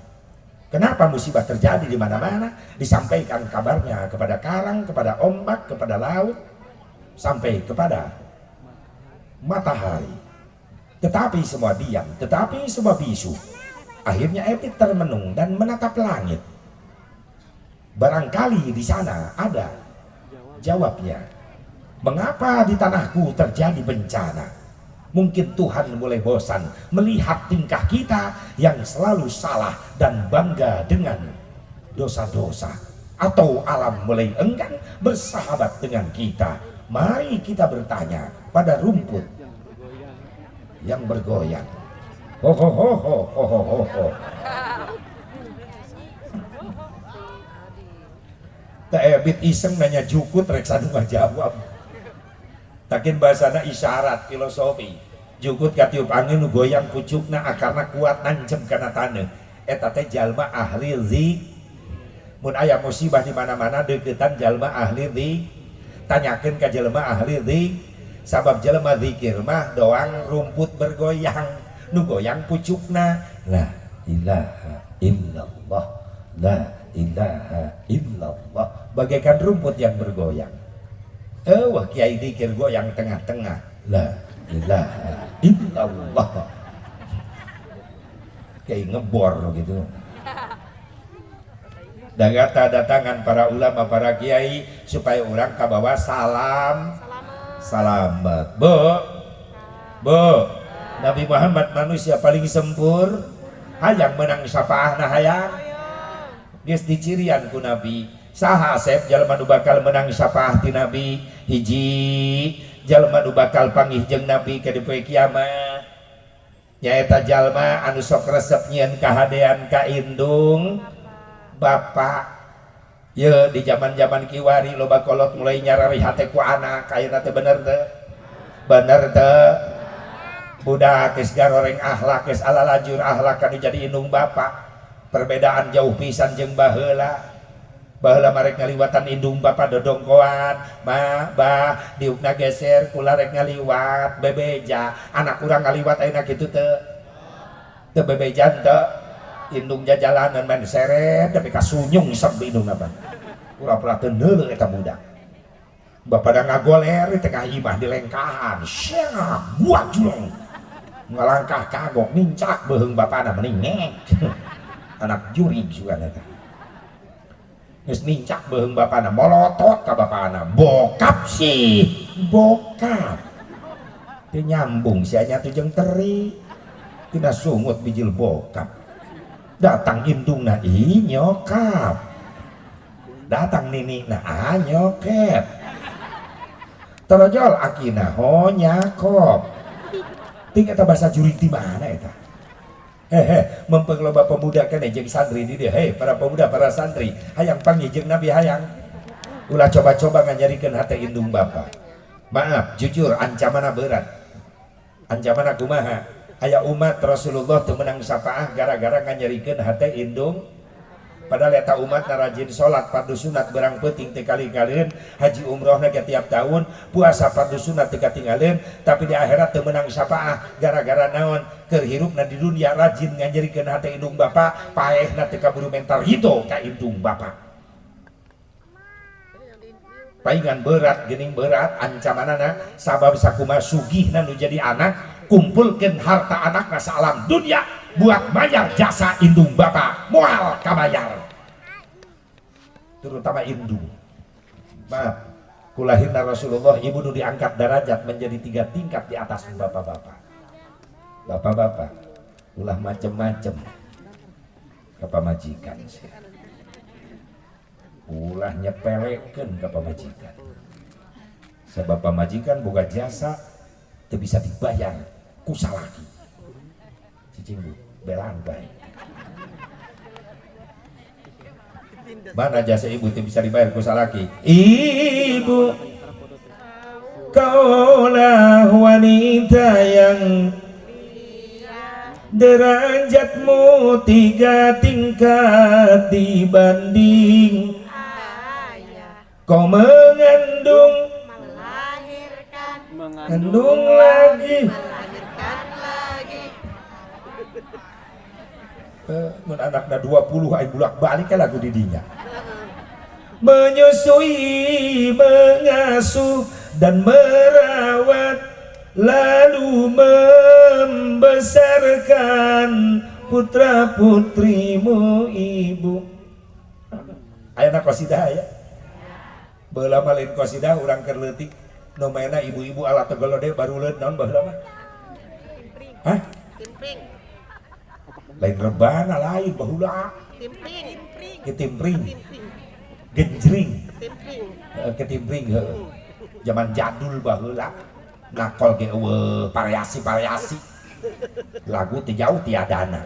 Kenapa musibah terjadi di mana-mana? Disampaikan kabarnya kepada karang, kepada ombak, kepada laut, sampai kepada matahari. Tetapi semua diam, tetapi semua bisu. Akhirnya Ebit termenung dan menatap langit. Barangkali di sana ada jawabnya. Mengapa di tanahku terjadi bencana? Mungkin Tuhan mulai bosan melihat tingkah kita yang selalu salah dan bangga dengan dosa-dosa. Atau alam mulai enggan bersahabat dengan kita. Mari kita bertanya pada rumput yang bergoyang. Ho ho ho ho ho ho ho ho. Tak ebit iseng nanya jukut rek sanu ngajawab. Takin bahasana isyarat filosofi. Jukut katiup angin nu goyang pucukna akarna kuat nancep kana taneuh. Eta teh jalma ahli zik. Mun aya musibah di mana-mana deuketan jalma ahli zik. Tanyakeun ka jelema ahli zik. Sabab jelema zikir mah doang rumput bergoyang, nu goyang pucukna. La ilaha illallah, la ilaha illallah, bagaikan rumput yang bergoyang. Wah kiai dikir goyang tengah-tengah. La ilaha illallah. Kiai ngebor gitu. Dagata datangan para ulama, para kiai supaya orang kabawa salam salamat. Bu, bu, Nabi Muhammad manusia paling sempur, hayang menang syafaahna hayang. Geus dicirian ku Nabi. Saha asep jalma nu bakal menang syafaah ti Nabi? Hiji jalma nu bakal panggih jeung Nabi ka di poe kiamat. Nyaeta jalma anu sok resep nyieun kahadean ka indung bapak. Ye di zaman-zaman kiwari loba kolot mulai nyarari hate ku anak, ayeuna teh bener teu? Bener teu? Budak geus garoreng akhlak, geus alalajur akhlak kanu jadi indung bapak. Perbedaan jauh pisan jeung baheula. Baheula marek ngaliwatan indung bapak dodongkoan, ma, bah, diukna geser kula rek ngaliwat bebeja. Anak urang ngaliwat ayeuna kitu teu? Teu bebejan teu? Indung jajalanan main seret tapi kasunyung sep indung apa. Pura-pura teu neuleuh eta budak. Bapak da ngagoler di tengah imah di lengkahan. Siap, buat julong. Ngalangkah kagok nincak beuheung bapana mending ngek. Anak jurig juga eta. Geus nincak beuheung bapana molotot ka bapana. Bokap sih, bokap. Teu nyambung sia nya tuh jeung teri. Tina sungut bijil bokap. Datang indungna ih nyokap. Datang ninina ah nyokep. Torojol akina ho nyakop. Ting eta bahasa jurig di mana eta? Hehe, mempeng loba pemuda keneh jeung santri di dieu. Hei, para pemuda, para santri, hayang panggih jeung Nabi hayang. Ulah coba-coba nganyarikeun hate indung bapa. Maaf, jujur ancamanna berat. Ancamanna kumaha? Aya umat Rasulullah teu meunang syafaah gara-gara nganyerikeun hate indung. Padahal eta umat rajin salat fardu sunat berang peuting teu kali-kalian, haji umrohna ge tiap tahun, puasa fardu sunat teu katinggalin, tapi di akhirat teu meunang syafaah gara-gara naon? Keur hirupna di dunia rajin nganyerikeun hate indung bapa, paehna teu kaburu mental ridho ka indung bapa. Paingan berat geuning berat ancamanana sabab sakumaha sugihna nu jadi anak, kumpulkeun harta anakna saalam dunia buat bayar jasa indung bapa, moal kabayar. Terutama indung. Maaf, kulahirna Rasulullah ibu nu diangkat derajat menjadi 3 tingkat di atas bapak-bapak. Bapak-bapak ulah macem-macem ka pamajikan sih. Ulah nyepelekeun ka pamajikan. Sebab pamajikan boga jasa teu bisa dibayar ku salaki. Cicing bu, belaan bae. Mana jasa ibu teu bisa dibayar ku salaki? Ibu, kaulah wanita yang derajatmu 3 tingkat dibanding ayah. Kau mengandung, melahirkan, mengandung lagi, melahirkan lagi. Mun anakna 20 aing bolak-balik lagu didinya. Menyusui, mengasuh dan merawat, lalu membesarkan putra putrimu ibu. Ayeuna qasidah aya. Baheula mah lain qasidah urang keur leutik nu maena ibu-ibu ala tegelode baruleud naon baheula mah? Hah? Timpring. Lain rebana lain baheula. Timpring. Ketimpring. Genjring. Ketimpring. Ketimpring heuh. Zaman jadul baheula. Nakol ge eueuh variasi-variasi. Lagu teu jauh tiadana.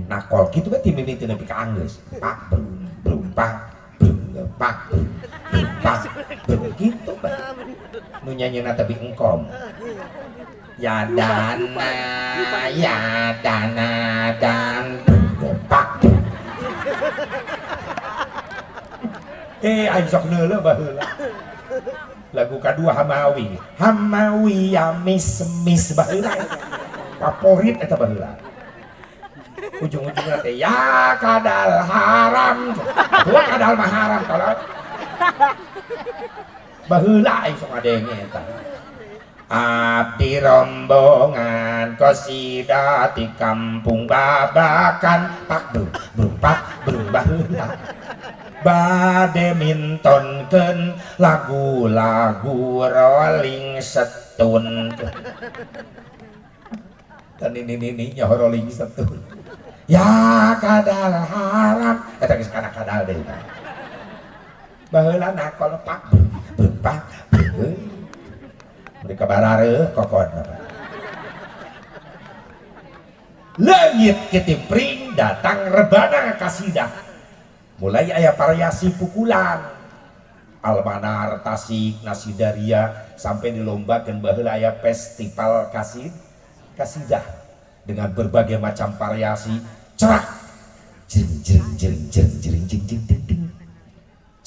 Nakol kitu we ti mimiti nepi ka anggeus. Pak brung brung pak brung pak brung brung pak brung kitu bae. Nu nyanyina teh engkom. Ya dana ya dana dan pak. Aing sok neuleuh baheula. Lagu kadua Hamawi, Hamawi ya mis mis baheula. Favorit eta baheula. Ujung-ujungna teh ya kadal haram. Dua kadal mah haram kalau. Baheula aing sok ngadenge eta. Abdi rombongan qasidah di kampung Babakan pak brung brung pak brung baheula. Bade mintonkeun lagu-lagu Rolling Stone. Dan ini nyaho Rolling Stone. Ya kadal haram eta geus kana kadal deui. Baheula nakol pak brung brung pak brung. Mereka barareuh kokon. Leungit ketimpring datang rebana kasidah. Mulai aya variasi pukulan. Almanar, Tasik, Nasidaria sampai dilombakeun baheula aya festival kasidah dengan berbagai macam variasi. Cerak jering jering jering jering jering jing jing ding ding.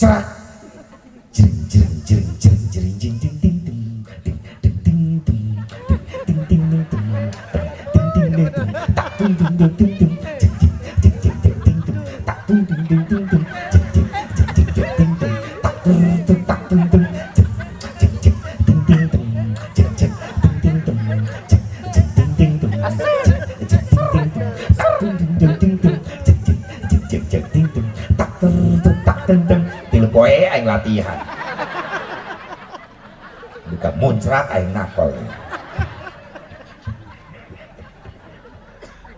Cerak jering jering jering jering jering jing ding ding ding ding ding ding ding ding ding ding ding ding ding ding tak dung dung dung dung dung jing jing jing jing jing ding dung tak dung dung dung dung dung jing jing jing jing jing ding dung tak dung dung tak dung dung jing jing jing ding ding dung jing jing ding ding dung jing jing ding ding dung jing jing ding ding dung tak dung dung dung ding dung jing jing jing jing jing ding dung tak dung dung tak dung dung tilu poe aing latihan buka muncrat aing nakol.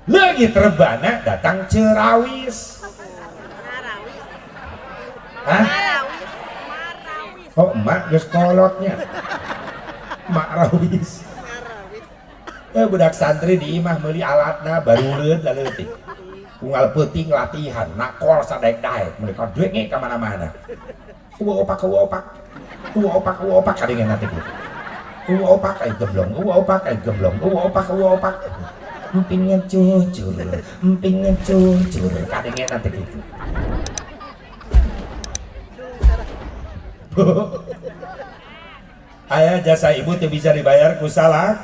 Lagi terbana datang cerawis. Hah? Oh emak geus kolotnya. Mak rawis. Budak santri di imah meuli alatna baruleud laleutik. Unggal peuting latihan nakol sadaek-daek mereka duit ka mana-mana. Eueuh opak eueuh opak. Uwa opak kadenge nanti gitu. Uwa opak ai gemblong, uwa opak ai gemblong, uwa opak uwa opak. Empingnya cucur, empingnya cucur, kadenge nanti gitu. Ayah jasa ibu tuh bisa dibayar ku salah.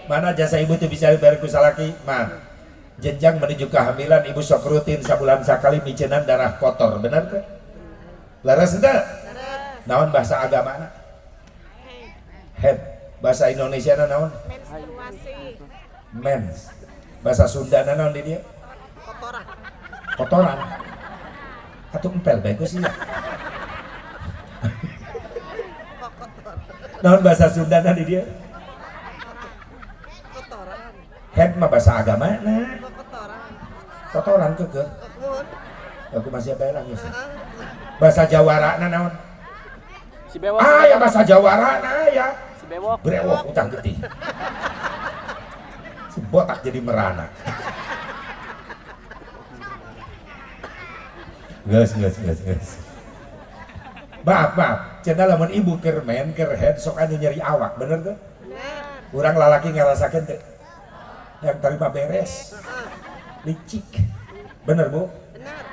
Mana jasa ibu tuh bisa dibayar ku salaki? Ma, jenjang menuju kehamilan ibu sok rutin sabulan sakali micenan darah kotor, bener teh? Leres teh? Naon bahasa agama? Head. Bahasa Indonesia naon? Menstruasi. Mens. Bahasa Sunda naon di dia? Kotoran. Kotoran. Atuh empel bae sih ya. Naon bahasa Sunda di dia? Kotoran. Head mah bahasa agama nah. Kotoran. Kotoran keke. Aku masih bae lagi sih. Bahasa Jawara naon? Si bewok. Ah ya bahasa Jawara nah ya. Si bewok. Brewok utang getih. Si botak jadi merana. Geus geus geus geus. Maaf maaf, cenah lamun ibu keur men keur head sok anu nyeri awak, bener teu? Urang lalaki ngarasakeun teu? Yang terima beres. Licik. Bener, Bu? Bener.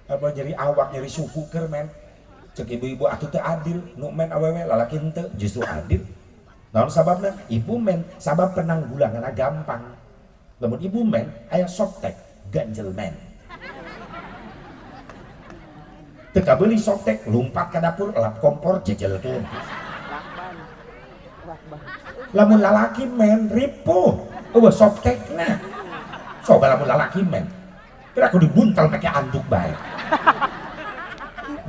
Apa nyeri awak, nyeri suku keur men. Cek ibu-ibu atuh teu adil, nu men awewe lalaki henteu, justru adil. Naon sababna? Ibu men sabab penanggulanganna gampang. Lamun ibu men aya softek, ganjel men. Teu kabeuli softek, lumpat ka dapur, lap kompor jejelkeun. Lamun lalaki men ripuh, eueuh softekna. Coba lamun lalaki men, kira aku dibuntal make anduk bae.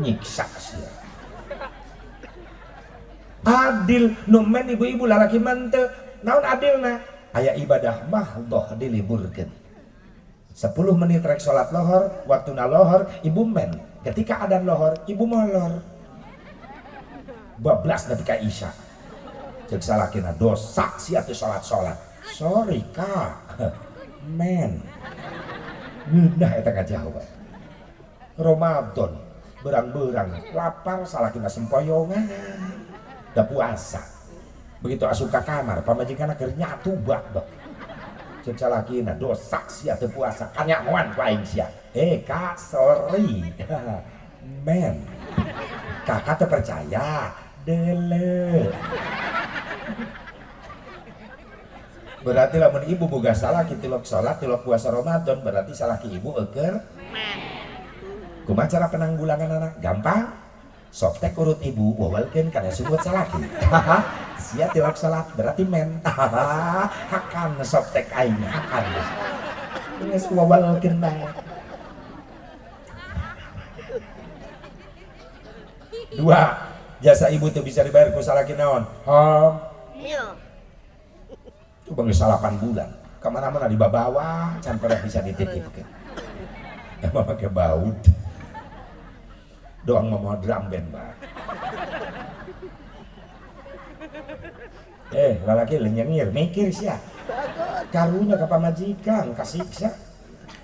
Nyiksa sia. Adil nu men ibu-ibu lalaki men teu. Naon adilna? Aya ibadah mahdhah diliburkeun. 10 menit rek salat lohor, waktuna lohor, ibu men. Ketika adan lohor, ibu molor. Bablas nepi ka isya. Ceuk salakina dosa sia teu salat-salat. Sorry kak, men. Ngeunah eta ngajawab. Ramadan berang-berang lapar salakina sempoyongan. Da puasa. Begitu asup ka kamar, pamajikanna keur nyatu bak-bak. Ceuk salakina dosa sia teu puasa, kanyahoan ku aing sia. Eh kak, sorry. Men. Kakak teu percaya. Dele. Berarti lamun ibu boga salaki tilok salat, tilok puasa Ramadan, berarti salaki ibu eueur men. Kumaha cara penanggulangan anak? Gampang. Softek urut ibu wawalkeun kana sungut salaki. Sia tilok salat berarti men. Hakan softek aing hakan. Geus wawalkeun bae. Dua, jasa ibu teu bisa dibayar ku salaki naon? Hamil. Itu bang 8 bulan. Kemana-mana dibawa, can pernah bisa dititipkeun. Emang pakai baut. Doang mau drum band bah. Lalaki lenyengir, mikir sia. Karunya ka pamajikan, kasiksa.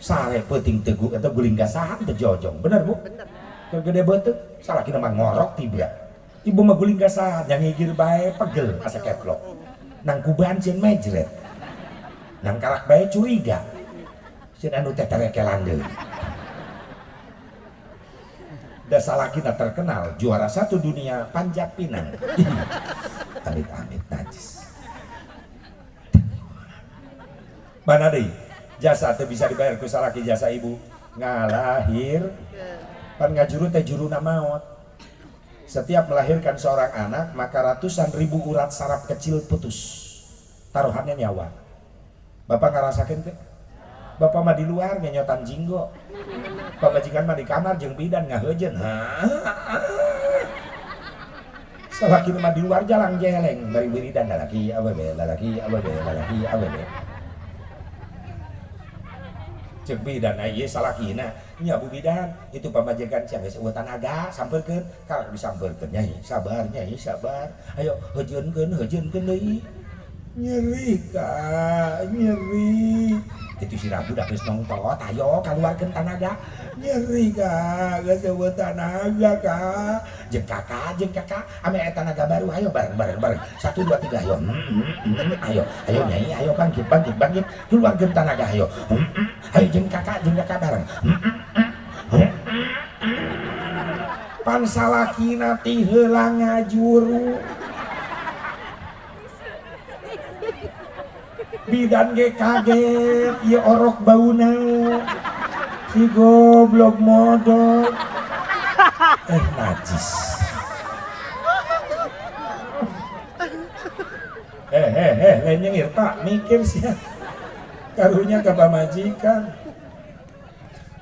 Sare peuting teguh atau guling gasahan teu jojong. Bener, Bu? Bener. Keur gede beuteung, salakina mah ngorok tiba. Ibu mah guling gasahan, yang ngigir bae pegel asa keplok. Nang kuban sieun mejret. Nang karak bae curiga. Sieun anu teterekelan deui. Da salakina terkenal juara 1 dunia panjat pinang. Amit-amit najis. Mana deui? Jasa teu bisa dibayar ku salaki jasa ibu. Ngalahir pan ngajuru teh juruna maot. Setiap melahirkan seorang anak, maka ratusan ribu urat saraf kecil putus. Taruhannya nyawa. Bapak ngarasakeun teh? Bapak mah di luar ngenyotan jinggo. Pamajikan mah di kamar jeung bidan ngaheujeun. Salaki mah di luar jalang jeleng bari wiridan lalaki awewe lalaki awewe lalaki awewe. Ceuk bidan ieu salakina nya bu bidan itu pamajikan sia geus eueuh tanaga sampeurkeun karak disampeurkeun nyai sabar nyai sabar ayo heujeunkeun heujeunkeun deui. Nyeri kak, nyeri. Itu si Rabu dah geus nongtot, ayo kaluarkeun tanaga. Nyeri kak, geus eueuh tanaga kak. Jeung kakak, ame aya tanaga baru, ayo bareng bareng bareng. 1 2 3 ayo. Ayo, ayo nyai, ayo bangkit bangkit bangkit. Keluarkeun tanaga ayo. Ayo jeung kakak bareng. Pan salakina ti heula ngajuru. Bidan ge kaget, ieu orok bauna. Si goblok modok. Najis. Lain nyengir Pak, mikir sia. Karunya ka pamajikan.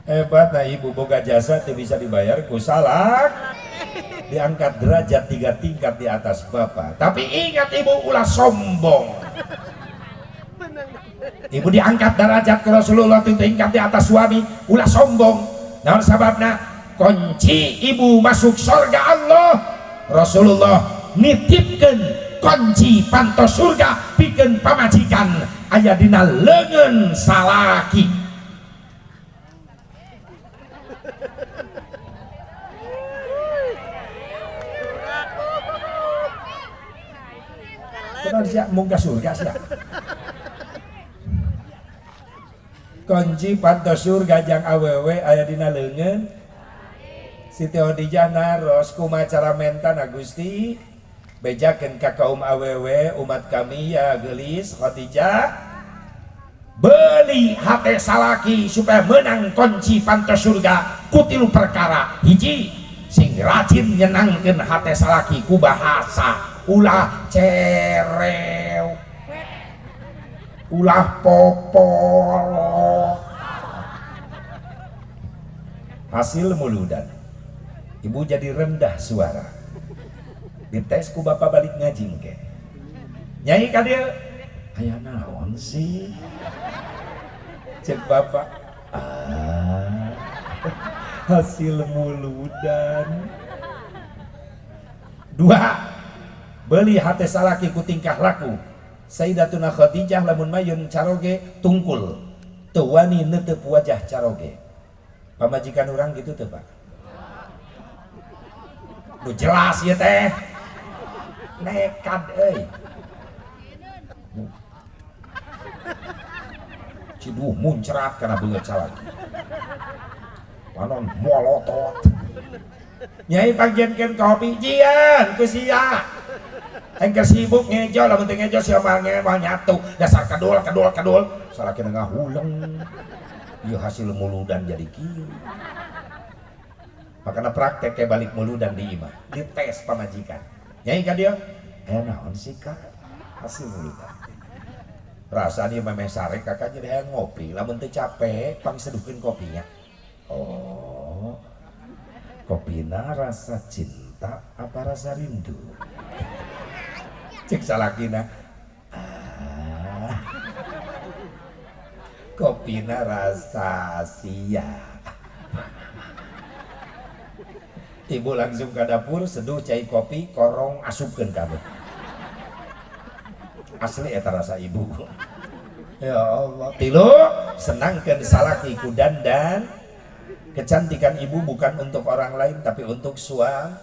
Hebat nah ibu boga jasa teu bisa dibayar ku salak. Diangkat derajat 3 tingkat di atas bapak. Tapi ingat ibu ulah sombong. Ibu diangkat derajat ke Rasulullah itu tingkat di atas suami, ulah sombong. Naon sababna? Kunci ibu masuk surga Allah. Rasulullah nitipkeun kunci pantos surga pikeun pamajikan aya dina leungeun salaki. Kunaon sia mung ka surga sia? Kunci pantos surga jang awewe aya dina leungeun. Siti Khadijah naros kumaha cara mentana Gusti? Bejakeun ka kaum awewe umat kami ya geulis Khadijah, beli hate salaki supaya menang kunci pantos surga ku tilu perkara. Hiji, sing rajin nyenangkeun hate salaki ku bahasa, ulah cerew, ulah popolo. Hasil muludan ibu jadi rendah suara. Dites ku bapak balik ngaji engke. Nyai ka dieu, aya naon sih? Cek bapak, ah, hasil muludan. 2, beli hate salaki ku tingkah laku. Sayyidatuna Khadijah lamun mayun caroge tungkul, teu wani neuteup wajah caroge. Pamajikan urang gitu teu Pak? Nu jelas ieu teh. Nekat euy. Ciduh muncrat kana beungeut salaki. Panon molotot. Nyai pangjenkeun kopi jian ku sia. Engke sibuk ngejo lamun teu ngejo sia mah nyatu dasar kedul kedul kedul salakina ngahuleng. Ieu hasil muludan jadi kieu. Makana praktek kayak balik muludan di imah, dites pamajikan. Nyai ka dieu, aya naon sih kak? Hasil muludan. Rasa dia memeh sare kakak jadi hayang ngopi, lamun teu capek pangseduhkeun kopinya. Oh, kopina rasa cinta apa rasa rindu? Cek salakina, ah, kopina rasa sia. Ibu langsung ke dapur, seduh cai kopi, korong asupkeun kabeh. Asli eta rasa ibu. Ya Allah. 3, senangkeun salaki ku dandan. Kecantikan ibu bukan untuk orang lain tapi untuk suami.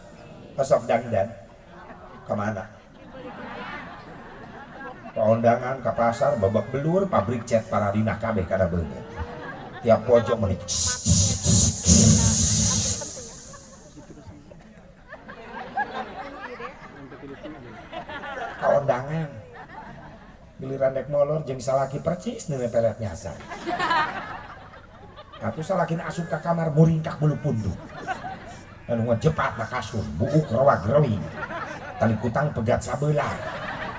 Sok dangdan. Kemana? Kondangan ke pasar, babak belur, pabrik cat paradina kabeh kada beungeut. Tiap pojok meuni. Kondangan. Giliran dek molor jeung salaki percis nu pelet nyasar. Atuh salakina asup ka kamar muringkak bulu punduk. Anu ngejepat na kasur, buuk rewag-rewing. Tali kutang pegat sabelah.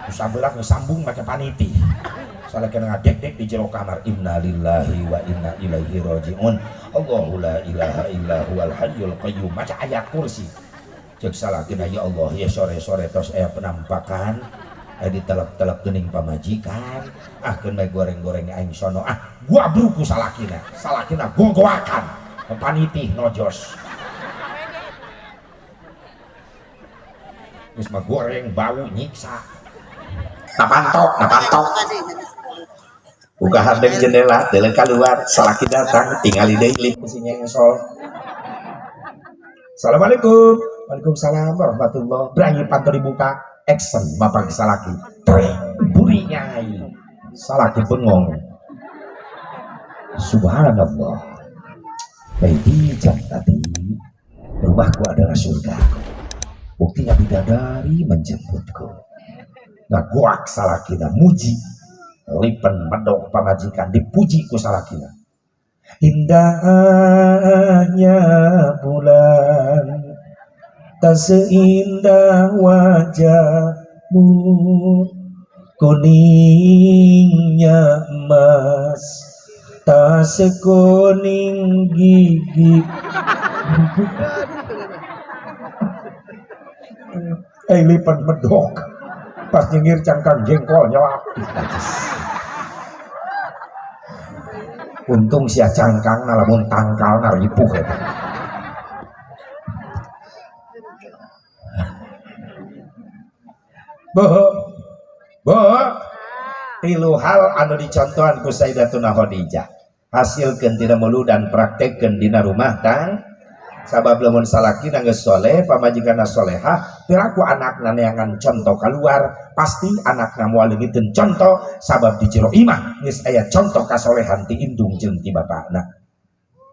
Sabelah ngesambung make paniti. Salakina ngadek-dek di jero kamar, innalillahi wa inna ilaihi rajiun. Allahu la ilaha illa huwal hayyul qayyum. Maca ayat kursi. Cek salakina ya Allah, ya sore-sore tos aya penampakan. Aya ditelek-telek geuning pamajikan. Ah keun bae goreng-goreng aing sono. Ah gua bruku salakina. Salakina gogoakan. Paniti nojos. Geus mah goreng bau nyiksa. Napantok, napantok. Buka hardeng jendela, deleng keluar, salaki datang, tinggali deui lipen si nyengsol. Assalamualaikum. Waalaikumsalam warahmatullah. Berani panto dibuka, action bapak salaki. Trek, buri nyai. Salaki bengong. Subhanallah. Baby jam tadi, rumahku adalah surgaku. Buktinya bidadari menjemputku. Nah guak salakina muji. Lipen medok pamajikan dipuji ku salakina. Indahnya bulan tak seindah wajahmu, kuningnya emas tak sekuning gigi. Lipen medok pas nyengir cangkang jengkol nyelak. Untung sia cangkang lamun tangkal ripuh eta. Bo, bo, tilu hal anu dicontohan ku Sayyidatuna Khadijah. Hasilkeun tina mulu dan praktekkeun dina rumah tang. Sabab lamun salakina geus soleh, pamajikanna solehah, piraku anakna neangan contoh keluar, pasti anakna moal leungiteun contoh sabab di jero imah geus aya contoh kasolehan ti indung jeung ti bapakna.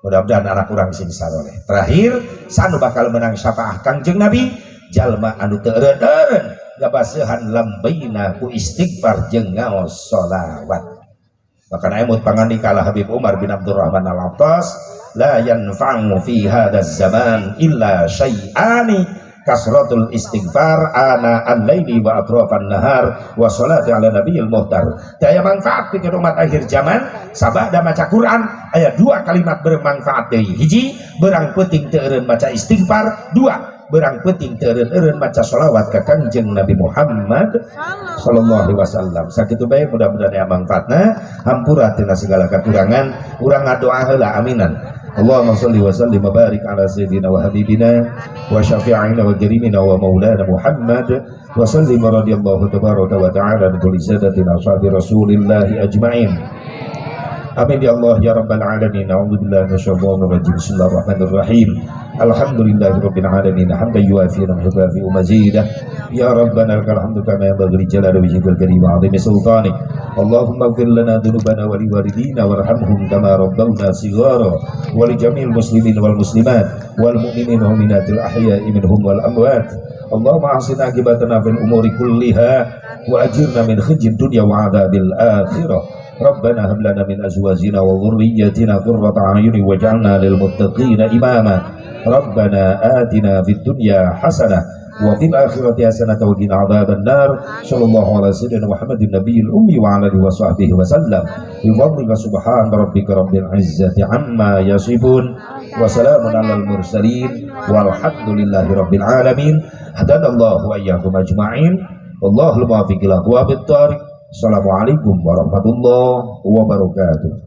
Mudah-mudahan anak urang sing saloleh. Terakhir, sanu bakal menang syafaah Kangjeng Nabi, jalma anu teu eureun-eureun gabasehan lambeina ku istighfar jeung ngaos sholawat. Maka emut pangandika Habib Umar bin Abdurrahman Al-Attas, la yanfa'u fi hadzal zaman illa syai'ani kasratul istighfar ana al-laili wa atrafan nahar wa salati ala nabiyil muhtar. Daya manfaat pikeun umat akhir zaman sabada maca Quran aya dua kalimat bermanfaat deui. Hiji, berang peuting teu eureun maca istighfar. Dua, berang peuting teu eureun-eureun maca sholawat ka Kangjeng Nabi Muhammad sallallahu alaihi wasallam. Sakitu bae mudah-mudahan aya manfaatna. Hampura tina segala kekurangan. Urang ngadoa heula aminan. Allahumma shalli wa sallim wa barik ala sayyidina wa habibina wa syafi'ina wa karimina wa maulana Muhammad wa sallim radhiyallahu tabaraka wa ta'ala bi kulli sadatina ashabi rasulillahi ajma'in. Amin ya Allah ya rabbal alamin. A'udzu billahi minasyaitonir rajim. Bismillahirrahmanirrahim. Alhamdulillahirabbil alamin hamdan yuafi wa yukafi mazidah. Ya rabbana lakal hamdu kama yanbaghi li jalali wajhikal karim wa 'azimi sultanik. Allahumma ighfir lana dzunubana wa liwalidina warhamhum kama rabbawna shighara wa li jami'il muslimin wal muslimat wal mu'minin wal mu'minatil ahya'i minhum wal amwat. Allahumma ahsin aqibatana fil umuri kulliha wa ajirna min khizyid dunya wa 'adzabil akhirah. Rabbana hab lana min azwajina wa dhurriyyatina qurrata a'yun waj'alna lil muttaqina imama. Rabbana atina fid dunya hasanah wa fil akhirati hasanah wa qina adzaban nar. Sallallahu ala sayyidina Muhammadin nabiyil ummi wa ala alihi wa sahbihi wa sallam. Bi fadlika subhana rabbika rabbil izzati amma yasifun wa salamun alal mursalin walhamdulillahi rabbil alamin. Hadanallahu wa iyyakum ajma'in. Wallahul muwaffiq ila aqwamit thariq. Assalamualaikum warahmatullahi wabarakatuh.